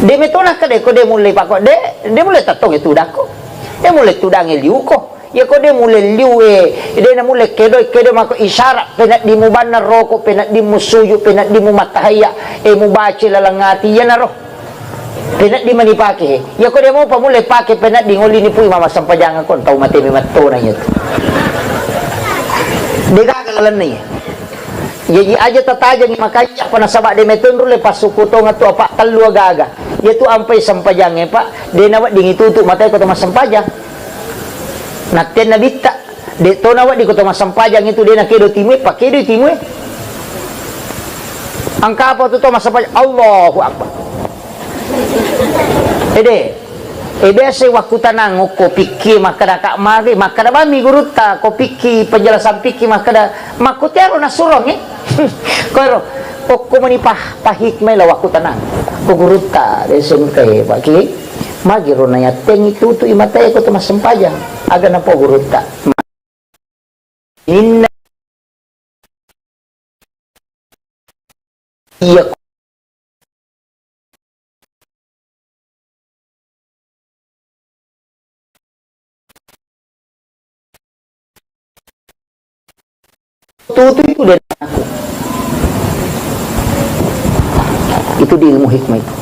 De metona kede ko de mulle pako, de, de mulle tattong itu dako. De mulle tudange liuko. Ya ko de mulle liu e, de na mulle kedo, kedo mako isyarat penaddimu banna roko, penaddimu suju, penaddimu matahaya, e mubace laleng ati, iya na ro. Penaddi mani pake. Ya ko de mo pa mulle pake penaddi ngolini pui mama sempajang ko tau mate memettona iya tu. De gaga lalenna iya. Jaji aja tatajengi makanja pa nasaba de metun rulle passuku tonga tu apa tellu gaga. Ya tu ampai sempajange pak, de na wedding itu tu mate ko to massempajang. Nattenna bitta, de to na wedding ko to massempajang itu de na kedo timue, pakedo timue. Angka apa tu to massempajang? Allahu Akbar. Ede, e biasa wakkutanang okko pikki makkeda kak magi, makkeda bami gurutta ko pikki penjelasan pikki makkeda makko tiaro nasurong e. Koro okko mani pah, pahikmai la wakkutanang. Ko gurutta de sengke baki magi ro na yattengi tutu imatae ko to massempajang. Aga napo gurutta. Inna iya tutu itu dari aku. Itu di ilmu hikmah itu.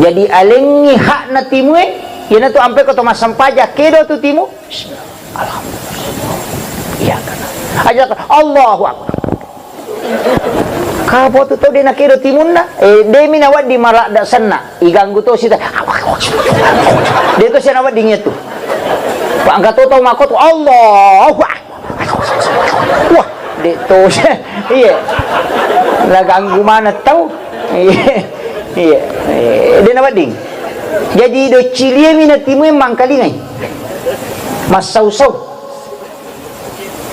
Jadi alengi hakna timue, iyanatu ampe ko to massempaja kedo tu timu. Alhamdulillah. Iya kan. Aja Allahu Akbar. Kapo tu tau de nakedo timunna, eh, de mi nawedding maradda senna, iganggu to sita. De to sia nawedding itu. Pa engka to tau makko tu, Allahu Akbar. Wah, de to sia. Iya. Naganggu maneng tau. Iya. Iya. Eh, de nawedding. Jadi do cilie mi na timue mangkalingai. Massau-sau.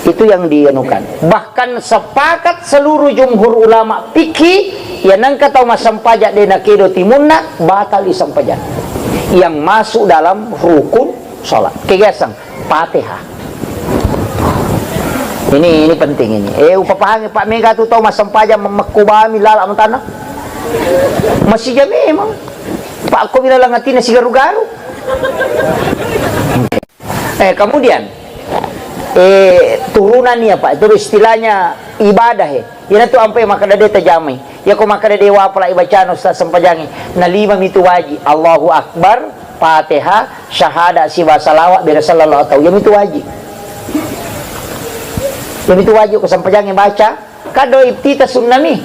Itu yang dianukan. Bahkan sepakat seluruh jumhur ulama fikih, ya nengka tau massempaja de nakedo timunna, batal i sempajang. Yang masuk dalam rukun salat. Kegiasang, Fatihah. Ini, ini penting ini. Eh, upapahangi Pak mega tu tau massempaja memekku bami lala mentana. Masih jam memang. Pak ko bilang atina sigaru-garu. Eh, kemudian, eh, turunan iya, Pak. Itu istilahnya ibadah, eh. Iyana tu ampe makkeda de tajamai. Iya ko makkeda de wapala ibacana Ustaz sempajangi. Na lima mitu waji. Allahu Akbar, Fatihah, syahada, siba salawat, bere sallallahu tau. Iya mitu waji. Iya mitu waji ko sempajangi baca. Kado iftitah sunnah mi.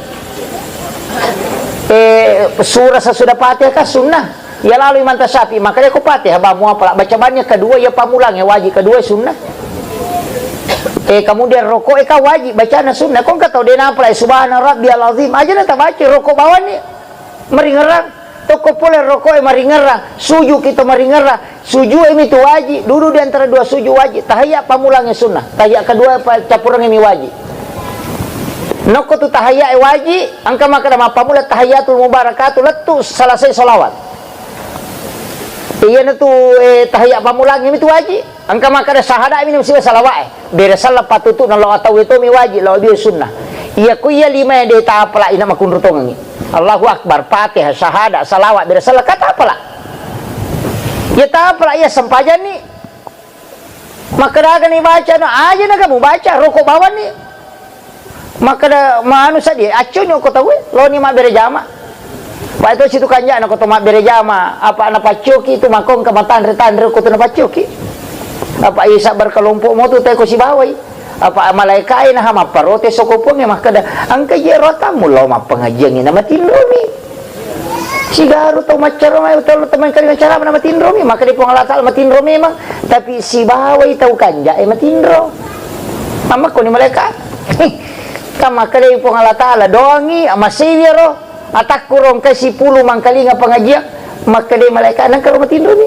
Eh, surah sesudah Fatihah kan sunnah. Ya lalu Imam Syafi'i, makanya ko Fatihah ba muapala baca bannya kedua ya pamulang ya wajib kedua sunnah. Eh, kemudian rokok eh kan wajib bacana sunnah. Kong kata de napala subhana rabbiyal azim aja na tabaca rokok bawani. Maringerang, tokko pole roko'e maringerang, sujuki to maringerang, suju'e mi tu waji, duduk di antara dua sujud waji, tahiyya pammulangnge sunnah, tahiyya kedua pa-, cappurengnge mi waji. Nokko tu tahiyya'e waji, engka makkeda mappamula tahiyyatul mubarakatu lettu selesai sholawat. Iyana tu, eh, tahiyya pammulangnge mi tu waji. Engka makkeda sahada mi nasiba salawa'e. Bere sella patutu'na lao tauwe tomi waji lao biu sunnah. Iya ku iya lima de tapala ina makunru tongengi. Allahu Akbar, Fatihah, sahada, salawat, bere sella ka tapala. Iya tapala iya sempajanni. Makkeda aga ni baca no, aja na kamu baca, rokok bawanni. Makkeda manu sadie, acconi okko tauwe, loni mabbere jama. Pai to situ kanjana ko to mabbere jama, apa napaccoki tu makko engka matanre-tanre ko tu napaccoki. Apa isa berkelompok mo tu teko sibawai. Apa malaikae naha mapparote soko Puangnge makkeda, engka je rotammu lao mappengajiangngi na matinromi. Sigaru tau maccaro mai, tau teman kali macara na matinromi, makkeda Puang Allah Taala matinro memang, tapi sibawai tau kanjae matinro. Amma koni malaika. Kan makkeda Puang Allah Taala doangi, amasewi ro. Atakku ro engka sipulung mangkalinga pengajian, makkedai malaika, "Nengka ro matinro ni?"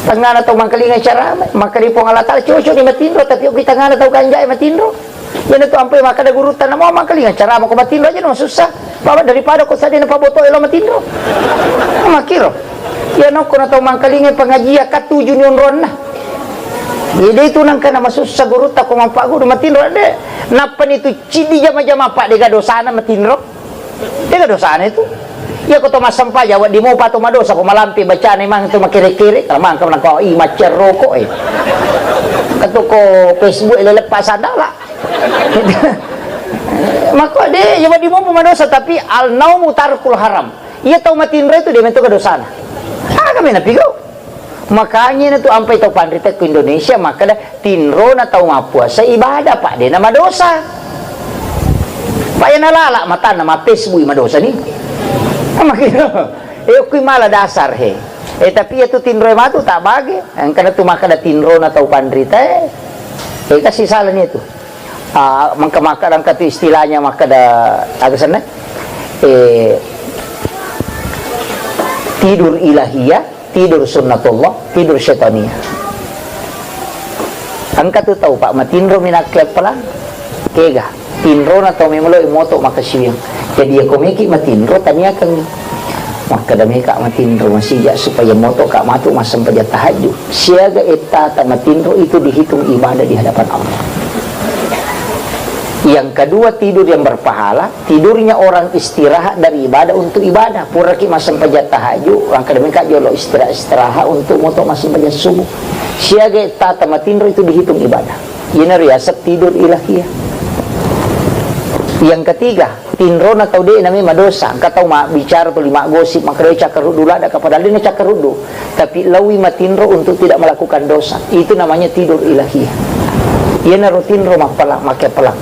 Tengngana tau mangkalinga ceramah, makkedai Puang Allah Ta'ala, "Cocok ni matinro, tapi okki tengngana tau kanja'e matinro." Iyanatu ampai makkeda gurutta, "Namo mangkalinga ceramah ko matinro aja no susah. Baba daripada ko sadena paboto elo matinro." Makkiro. Iyanokko na tau mangkalinga pengajian, katuju ni onronna. Jadi itu nangka na masussa gurutta ko mappaguru matinro, de. Nappani tu ciddi jama-jama, Pak, dega dosana matinro. Dega dosana itu. Iya ko to massempajang, wedding mopa to madosa ko malampe bacana mang to makere-kere, kalau mangka nako i macca roko e. Katu ko Facebook e leleppa sandala. Mako de, ya wedding mopa madosa, tapi al naumu tarkul haram. Iya tau matinro itu de metto ke dosana. Aga mena pigau. Makanya na tu ampai tau panrita ku Indonesia makkeda tinrona tau mappuasa ibadah, Pak, dena madosa. Pak, ya nalala matanna ma Facebook madosa ni. Makanya, eh, kui mala dasar he. Eh, tapi ya tu tinro matu tak bage. Engkana tu makkeda tinrona tau panrita, eh. Eh, kasih salah ni tu. Ah, maka, maka, engka tu istilahnya makkeda, aga senna? Eh, tidur ilahiyah, tidur sunnatullah, tidur syaitaniyah. Engka tu tau, Pak, matinro mi nakke appalang. Kega, tinrona tau memelo moto makasiwiang. Jadi ya ko meki matinro taniakan. Makkeda meka matinro masija supaya moto ka matu massempajang tahajud. Siaga ettata matinro itu dihitung ibadah di hadapan Allah. Yang kedua, tidur yang berpahala, tidurnya orang istirahat dari ibadah untuk ibadah. Puraki massempajang tahajud, makkeda meka jolo istirahat, istirahat untuk moto massempajang subuh. Siaga ettata matinro itu dihitung ibadah. Iyana riaseng tidur ilahiyah. Yang ketiga, tinrona tau de name madosa. Engka tau mabbicara tuli maggosip, makkeda cakkaruddu ladda ka, padahal de na cakkaruddu. Tapi laui matinro untuk tidak melakukan dosa. Itu namanya tidur ilahiyah. Iyanaro tinro mappalang, makkappalang.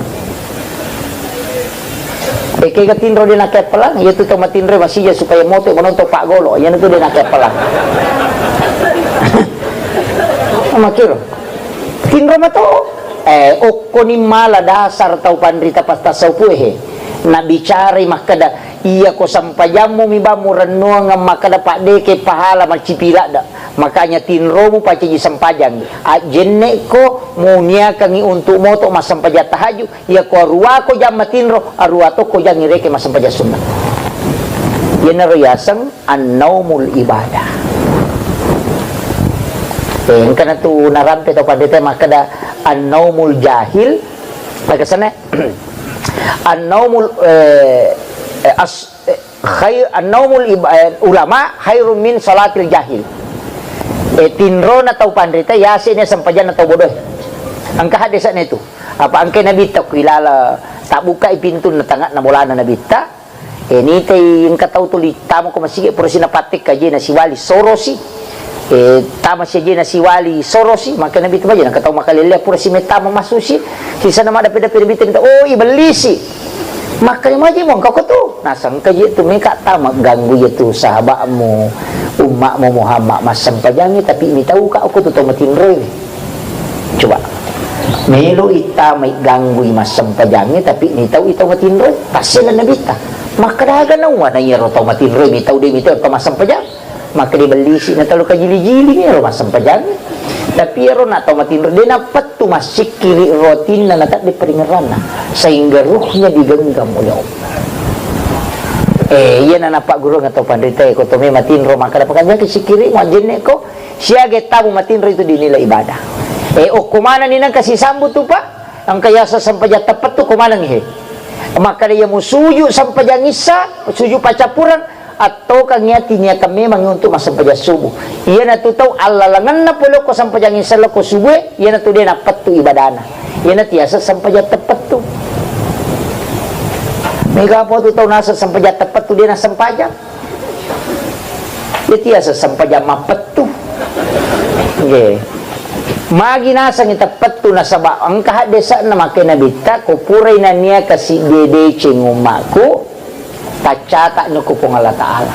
Eh, kega tinro de nakkappalang, iya tu tau matinro masija supaya moto menonton Pak Golo. Iyana tu de nakkappalang. Makkiro. Tinro mato. Eh, okkoni mala dasar tau panrita pas tasawuf e he. Nabicarai makkeda, "Iya ko sempajammu mi bang murennuang makkeda paddeke pahala macipi ladda." Makanya tinromu pacaji sempajang. Ajjenne ko muniakangi untuk moto massempajang tahajud, iya ko arua ko jang matinro, arua to ko jang ireke massempajang sunnah. Iyanaro yaseng annaumul ibadah. Eh, engkana tu narampe tau pandita makkeda annaumul jahil, makkasana annaumul, eh, eh, as-, eh, khair, annaumul ib-, eh, ulama khairun min salatil jahil. Eh, tinrona tau panrita yasene sempajanna tau bodoh. Engka hadesana itu. Apa engka nabitta ku ilala tabbukai pintunna tangakna bolana nabitta. Eh, nitai engka tau tuli tama ko masigi pura si napattek kaje na siwali sorosi. Eh, tama si aje na siwali sorosi, maka nabitta maje na engka tau makalelea pura si metama masusi. Sisana madape-dape nabitta, "Oh, ibellisi." Makkeda maje mo engka ko tu. Nasengka je tu meka tama ganggu je tu sahabatmu, ummatmu Muhammad massempajangi, tapi mitau ka ko tu tau matinroi. Coba. Melo ittamai ganggui massempajangnge, tapi mitau itau matinroi. Tassela nabitta. Makkeda aga naua na iyaro tau matinroi mitau de mitau tau massempajang. Makkeda bellisi na talo kajili-jili iyaro massempajangnge. Tapi iyaro na tau matinroi de nappettu massikkiri rotinna na tadde paringerranna. Sehingga ruhnya digenggam oleh Allah. Eh, iya na nappagguruang tau panrita ko to me matinro makkeda pakajaki sikkiri majenne ko. Siaga tamu matinro itu dinilai ibadah. Eh, okko manani nengka sisambu tu, Pak? Engka yaseng sempajang teppettu ko maneng he. Makkeda iya musuju sempajang issa, suju paccappureng, attokan yati niakan memang untuk massempajang subuh. Iyana tu tau allalengenna pole ko sempajang issa ko subuh, iyana tu de nappettu ibadana. Iyana tu yaseng sempajang teppettu. Mega apa tu tau naseng sempajang teppettu de nassempajang. Jadi ya sesempajang mappettu. Nggih. Magi nasengngi teppettu nasaba engka haddese'na makkeda nabitta, ko purai naniaka siddi deceng ummaku, taccatakno ko Puang Allah Ta'ala.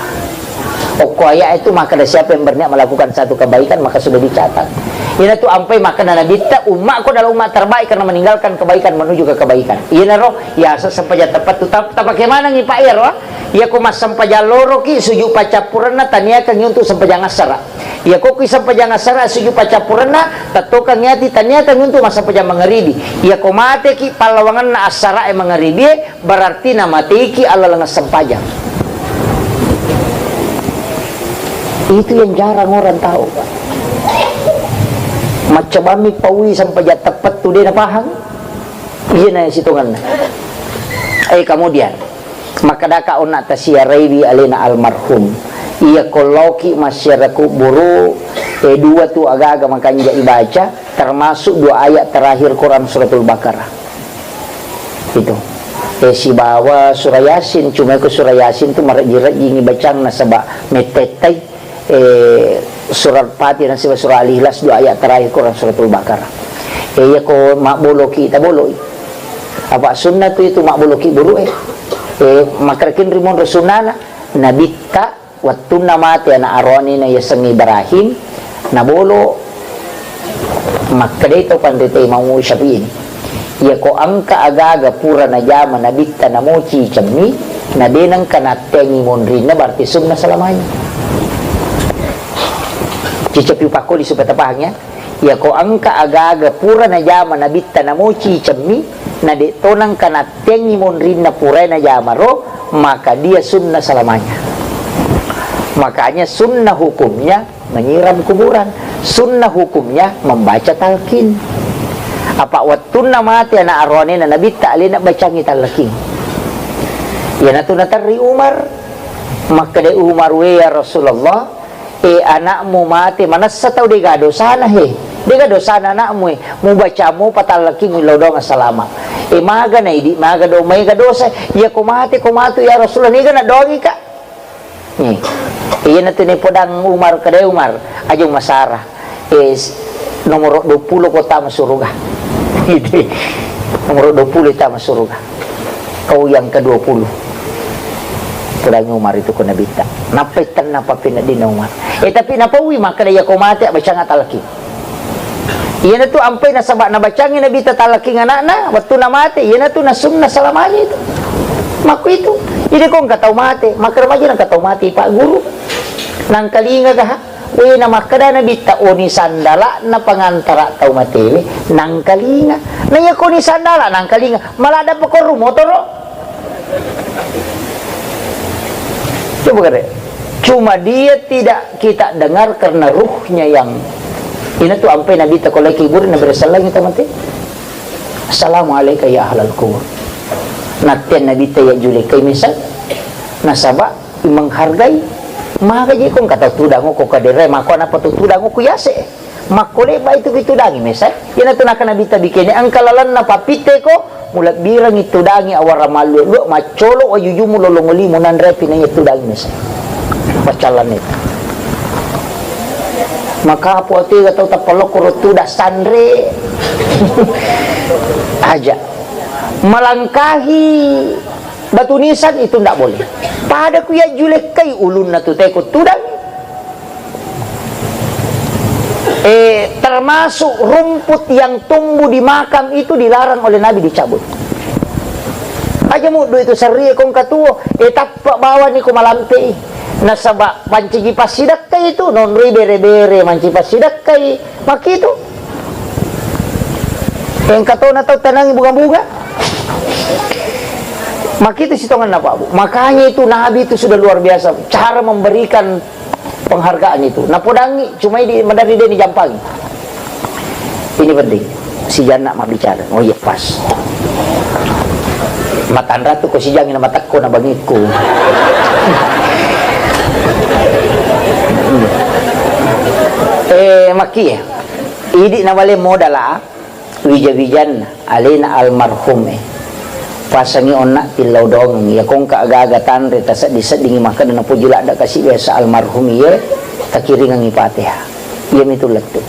Okko ayat itu makkeda siapa yang berniat melakukan satu kebaikan maka sudah dicatat. Iyanatu ampai makkeda Nabitta, "Ummakku adalah umat terbaik karena meninggalkan kebaikan menuju ke kebaikan." Iyanaro, ya, se-, sempajang teppettu. Ta-, tapake manengngi, Pak, iyaro, ah? Iyako massempajang loroki, sujud paccappurenna, taniakangngi untuk sempajang assara. Iyako ki sempajang assara, sujud paccappurenna, tettokangngi ati, taniakangngi untuk massempajang mangaribi. Iyako mateki pallawangenna assara e mangaribie, berarti namateiki allaleng sempajang. Itu yang jarang orang tahu, Pak. Maccobammi paui sempajang teppettu de napahang. Iyana sitongenna. Eh, kemudian, makkedaka onna tasiaraiwi alena almarhum. Iyako laoki massiara kuburu, eh, dua tu agaga makanja ibaca, termasuk dua ayat terakhir Quran Suratul Baqarah. Itu. Eh, sibawa surah Yasin, cuma ko surah Yasin tu marejji-rejjingi bacang nasaba mettettai, eh, surah Fatihah nasaba surah Al-Ikhlas dua ayat terakhir Quran Suratul Baqarah. Eh, iya ko mabboloki, taboloi. Apa sunnah tu itu mabboloki buru, eh. Eh, makrekin rimonro sunnana, Nabitta Wettunna mate ana aroanena yasengnge Ibrahim, nabolo, makkedai tau panrita Imam Syafi'i, iyako engka agaga pura najama nabitta namoci cemmi, na de nengka natteangi monrinna, berarti sunna selamanya. Cicapi pakkoli supaya tapahang, ya. Iyako engka agaga pura najama nabitta namoci cemmi, na de to nengka natteangi monrinna purae najamaro, maka dia sunna selamanya. Makanya sunnah hukumnya menyiram kuburan, sunnah hukumnya membaca talqin. Apa wettunna mate ana aroanena nabitta alena bacangi talqin. Iyanatu naterri Umar, makkeda Umar, "We ya Rasulullah, eh, anakmu mate, manessa tau dega dosana he, dega dosana anakmu, eh, mubaca mupa talqin lao doang salama. Eh, maga na idi, maga do, maega dosa, iyako mate ko matu ya Rasulullah, nega na doangi ka." Nih, iyanatu ne podang Umar, kedai Umar, aja masara. Eh, s-, nomor dua puluh ko tama suruga. Gitu. Nomor dua puluh tama suruga. Kau yang kedua puluh. Pudangi Umar itu ko nabitta. Nappai tenna papinna dina Umar. Eh, tapi napaui makkeda, "Iyako mate, bacanga talqi." Iyanatu ampai nasaba nabacangi nabitta talqi anakna, wettunna mate, iyanatu na sunna selamanya itu. Makku itu. Jadi ko engka tau mate, makkeda maja engka tau mate, Pak Guru. Nangkalinga gaha? We, na makkeda nabitta, "Oni sandala'na pangantara tau matewe, nangkalinga." Na iya ko oni sandala nangkalinga, maladda pakorru motoro. Coba kare. Cuma dia tidak kita dengar karena ruhnya yang, inatu ampai nabitta ko lai kubur, nabi sallangi tau mate. "Assalamu alaika ya ahlal kubur." Natteang nabitta ya julekkai mesa. Nasaba menghargai. Maga je ko engka tau tudang ko kadere, mako napa tu tudang ko yase. Makko lebba itu kitudangi mesa. Iyanatu naka nabitta bikene, engka lalenna pappitte ko, mulebbirangi tudangi awara mallu, lu maccolo wajujumu lolong limu nanre pinanya tudangi mesa. Pacallan itu. Maka apa tega tau tapalokko ro tuda sanre. Aja. Melangkahi batu nisan itu ndak boleh. Pada ku ya julekkai ulunna tu teko tudang. Eh, termasuk rumput yang tumbuh di makam itu dilarang oleh Nabi dicabut. Aja muddu itu serie kong katuo, eh, tappa bawani ko malampe i. Nasaba pancaji passidakkai itu, nonroi bere-bere mancaji passidakkai. Makitu. Engka tona tau tanangi bunga-bunga. Makitu sitonganna, Pak Bu. Makanya itu Nabi itu sudah luar biasa cara memberikan penghargaan itu. Napodangi cuma di madari dia dijampangi. Ini penting. Si Janna mabbicara. Oh iya, pas. Matanra tu ko si Jangi na matakko na bangikku. Eh, maki ya. Idi na bale modala wija-wijanna alena almarhum e. Pasangi onna tillau dongeng. Ya kongka aga-aga tanre taseddi-seddingi makkeda napoji ladda kasi biasa almarhum iye takiringangi Fatihah. Iyamitu lettu.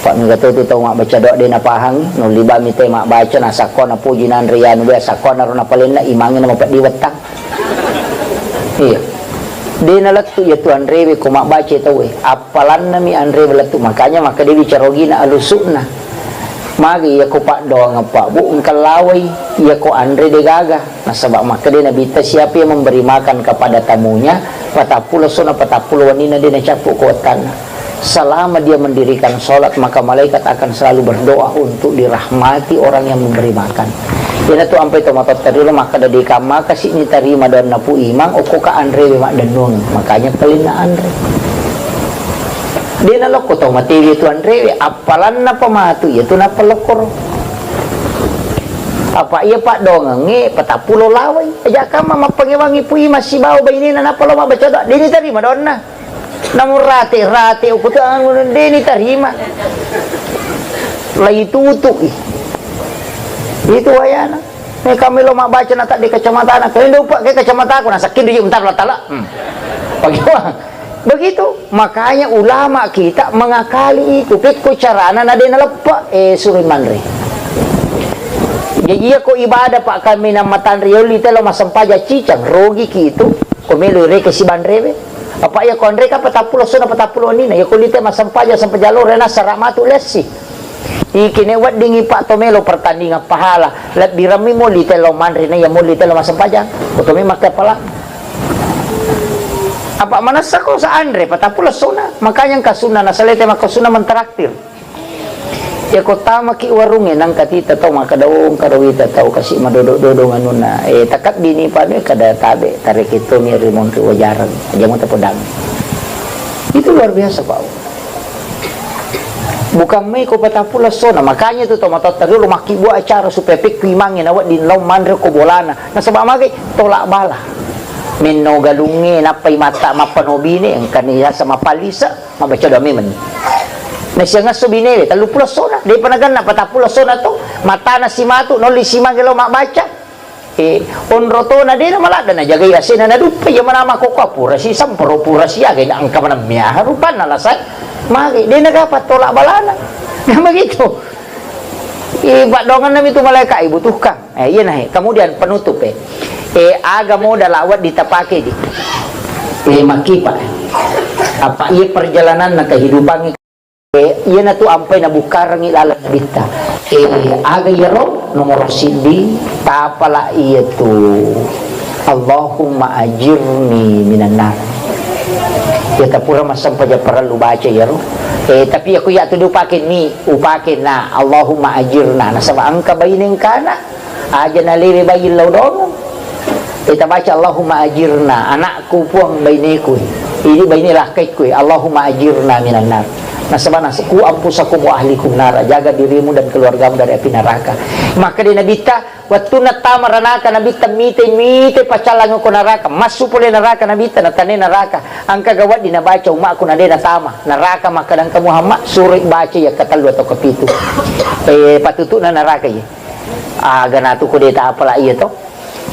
Pak mega to tu tau mabbaca doa de napahang, nulli bami te mabbaca nasakko napoji nanre yanu biasa ko naro napalenna imangi na mapeddi wettang. Iya. De' nalettu' iyatu anrewe ko mabbaca tauwe. Appalannami anrewe lettu'. Makanya makkedawi carogina alusu'na. Magi iyako paddoangeng, Pak, Bu, engka lawai iyako anre de' gaga. Nasaba' makkeda Nabitta, "Siapa yang memberi makan kepada tamunya, patappulo essona, patappulo wenninna de' nacappu' ko wettanna. Selama dia mendirikan sholat, maka malaikat akan selalu berdoa untuk dirahmati orang yang memberi makan." Iyanatu ampai tomatoatta riolo makkeda, "De' kammaka si'ni tarima doanna Pu Imang, okkoka anrewe maddennuang." Makanya palinna anre. De' nalokko tau matewe tu anrewe, appalanna pa matu iyatu nappa lokkoro. Apa iya paddoangengnge patappulo lawai. Aja' kamma mappangewangi Pu Imang sibawa bainena nappa lo mabbaca doa. De' nitarima doanna. Namu rate-rate ukutu anu de' nitarima. Lai tutu'i. Itu wayana. Meka melo mabbaca na tadde kacamatana. Kau ndak upa' ke kacamataku, na sakkin dui' bentar la tala. Hmm. Bagaimana? Begitu. Makanya ulama kita mengakali itu. Pekko carana na de' naleppa, eh, suroi manre. Jadi iya ko ibadah, Pak, kami na matanre yolli telo masempaja cicang, rogi ki itu. Ko melo reke sibanrewe. Apa iya ko anre ka patappulo essona, patappulo wenninna. Iya ko lite masempaja, sempaja loro, na sara' matu lessi. Ikine weddingngi, Pak, to melo pertandingan pahala, lebbi rammi molli tello manre na iya molli tello massempajang, ko to memang kepala. Apa manessa ko sa anre patappulo essona, makanya engka sunna nasalete makko sunna mentraktir. Ya ko tamaki warungnge nangka tita tau makkeda, "Oh, engka ro wita tau kasi madodo-dodong anunna." Eh, takabbini panu kada tabe, tareke toni rimonri wajareng. Aja mo tapodang. Itu luar biasa, Pak. Bukan maiko patappulo essona, makanya tu tomatoatta riolo makkibua acara supaya pekku imangnge nawedding lao manre ko bolana. Nasaba magai? Tolak bala. Menno galungnge nappai matta mappanobine, engkani yasa mapalise, mabbaca doa memeng. Nasiang esso binewe, telluppulo essona, depa naganna patappulo essona to, matana simatu, nolli simangnge lao mabbaca. Eh, onro tona de' namaladda najagai asena naduppa, iya manama kokko pura si sempro, pura si aga, na engka maneng miaha rupanna lasai. Magi de' nagapa tolak balana. Nah, begitu. Eh, paddoangenna mi tu malaika ibutuhkan. Eh, iya nah, eh. Kemudian penutup, eh. Eh, aga modal awat ditapake di. Eh, makkipa. Apa iya perjalananna kehidupannya Eh, iyanatu ampai nabukkarengngi laleng Nabitta. Eh, aga iyaro? Nomoro siddi, tapala iyatu, "Allahumma ajirni minan nar." Iya tapura massempajang parellu baca iyaro. Eh, tapi iya ko iyatu de upake ni, upake na, "Allahumma ajirna." Nasaba engka baine engkana. Aja nalewe bayi lao dongeng. Eh, tabaca, "Allahumma ajirna, anakku Puang, baineku. Ini baine lakkaikku, Allahumma ajirna minan nar." Nasaba nas-, "Ku anfusakum wa ahlikum nara." Jaga dirimu dan keluargamu dari api neraka. Makkeda Nabitta, wettunna tama ranaka Nabitta mite, mite pacallang ko neraka. Massu pole neraka Nabitta, natane neraka. Engka ga wedding nabaca umakku na de natama neraka, makkeda engka Muhammad, suroi baca iya katellu atau kepitu. Eh, patutu'na neraka iya. Aga natu ko de tapala iya to?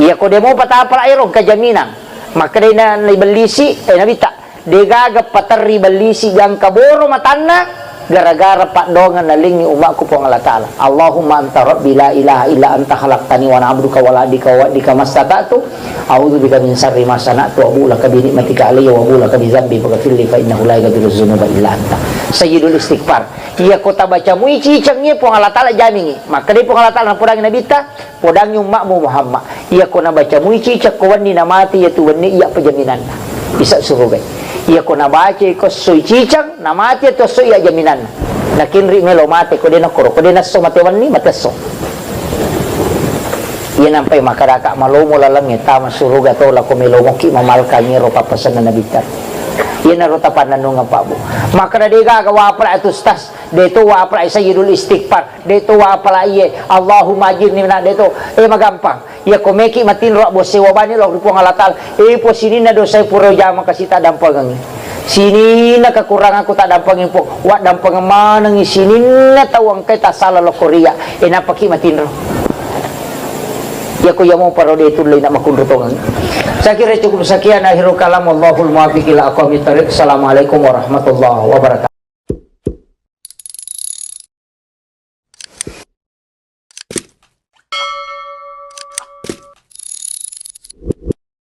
Iya ko de mopa tapala ero engka jaminan. Makkedai na, naibellisi, eh, Nabitta, "De gaga paterri bellisi gangka boro matanna gara-gara paddoangeng nalengngi umakku Puang Allah Ta'ala. Allahumma anta rabbi la ilaha illa anta khalaqtani wa ana abduka wa la abdika wa abdika mastata'tu. A'udzu bika min syarri ma sana'tu, abu'u laka bi ni'matika alayya wa abu'u laka bi dzambi faghfirli fa innahu la yaghfiru dzunuba illa anta." Sayyidul istighfar. Iya ko tabaca mui ciceng iya Puang Allah Ta'ala jamingi. Makkedai Puang Allah Ta'ala napodangi Nabitta, "Podangngi ummakmu Muhammad. Iya ko nabaca mui ciceng ko wenni namati, iya tu wenni iya pejaminanna. Bisa surugai. Iya ko nabaca ko esso ciceng, namati iya tu esso iya jaminanna. Nakinri melo mate ko de nakkoro, ko de nasso mate wenni, mate esso." Iya nampai makkedaka malomo lalengnge tama suruga to lako melo mokki mamalkangi ro pappasenna Nabitta. Iyanaro tapannennungeng Pak Bu. Makkeda de gaga wapala atu stas. De to wapala sayyidul istighfar, de to wapala iye Allahumma ajirni mina, de to. Eh, magampang. Iya ko meki matinro abbo sewa bani lao ri Puang Allah Ta'ala. Eh, Puang, sininna dosa pura jama kasi tak dampangengi. Sininna kekuranganku tak dampangi Puang. Wa dampangeng manengi sininna tau engkai tasala lao ko ria. Eh, napaki matinro. Iya ko iya mo paro de tullei na makunro tongeng. Saya kira cukup sekian akhirul kalam, wallahul muwaffiq ila aqwamit thariq. Assalamualaikum warahmatullahi wabarakatuh.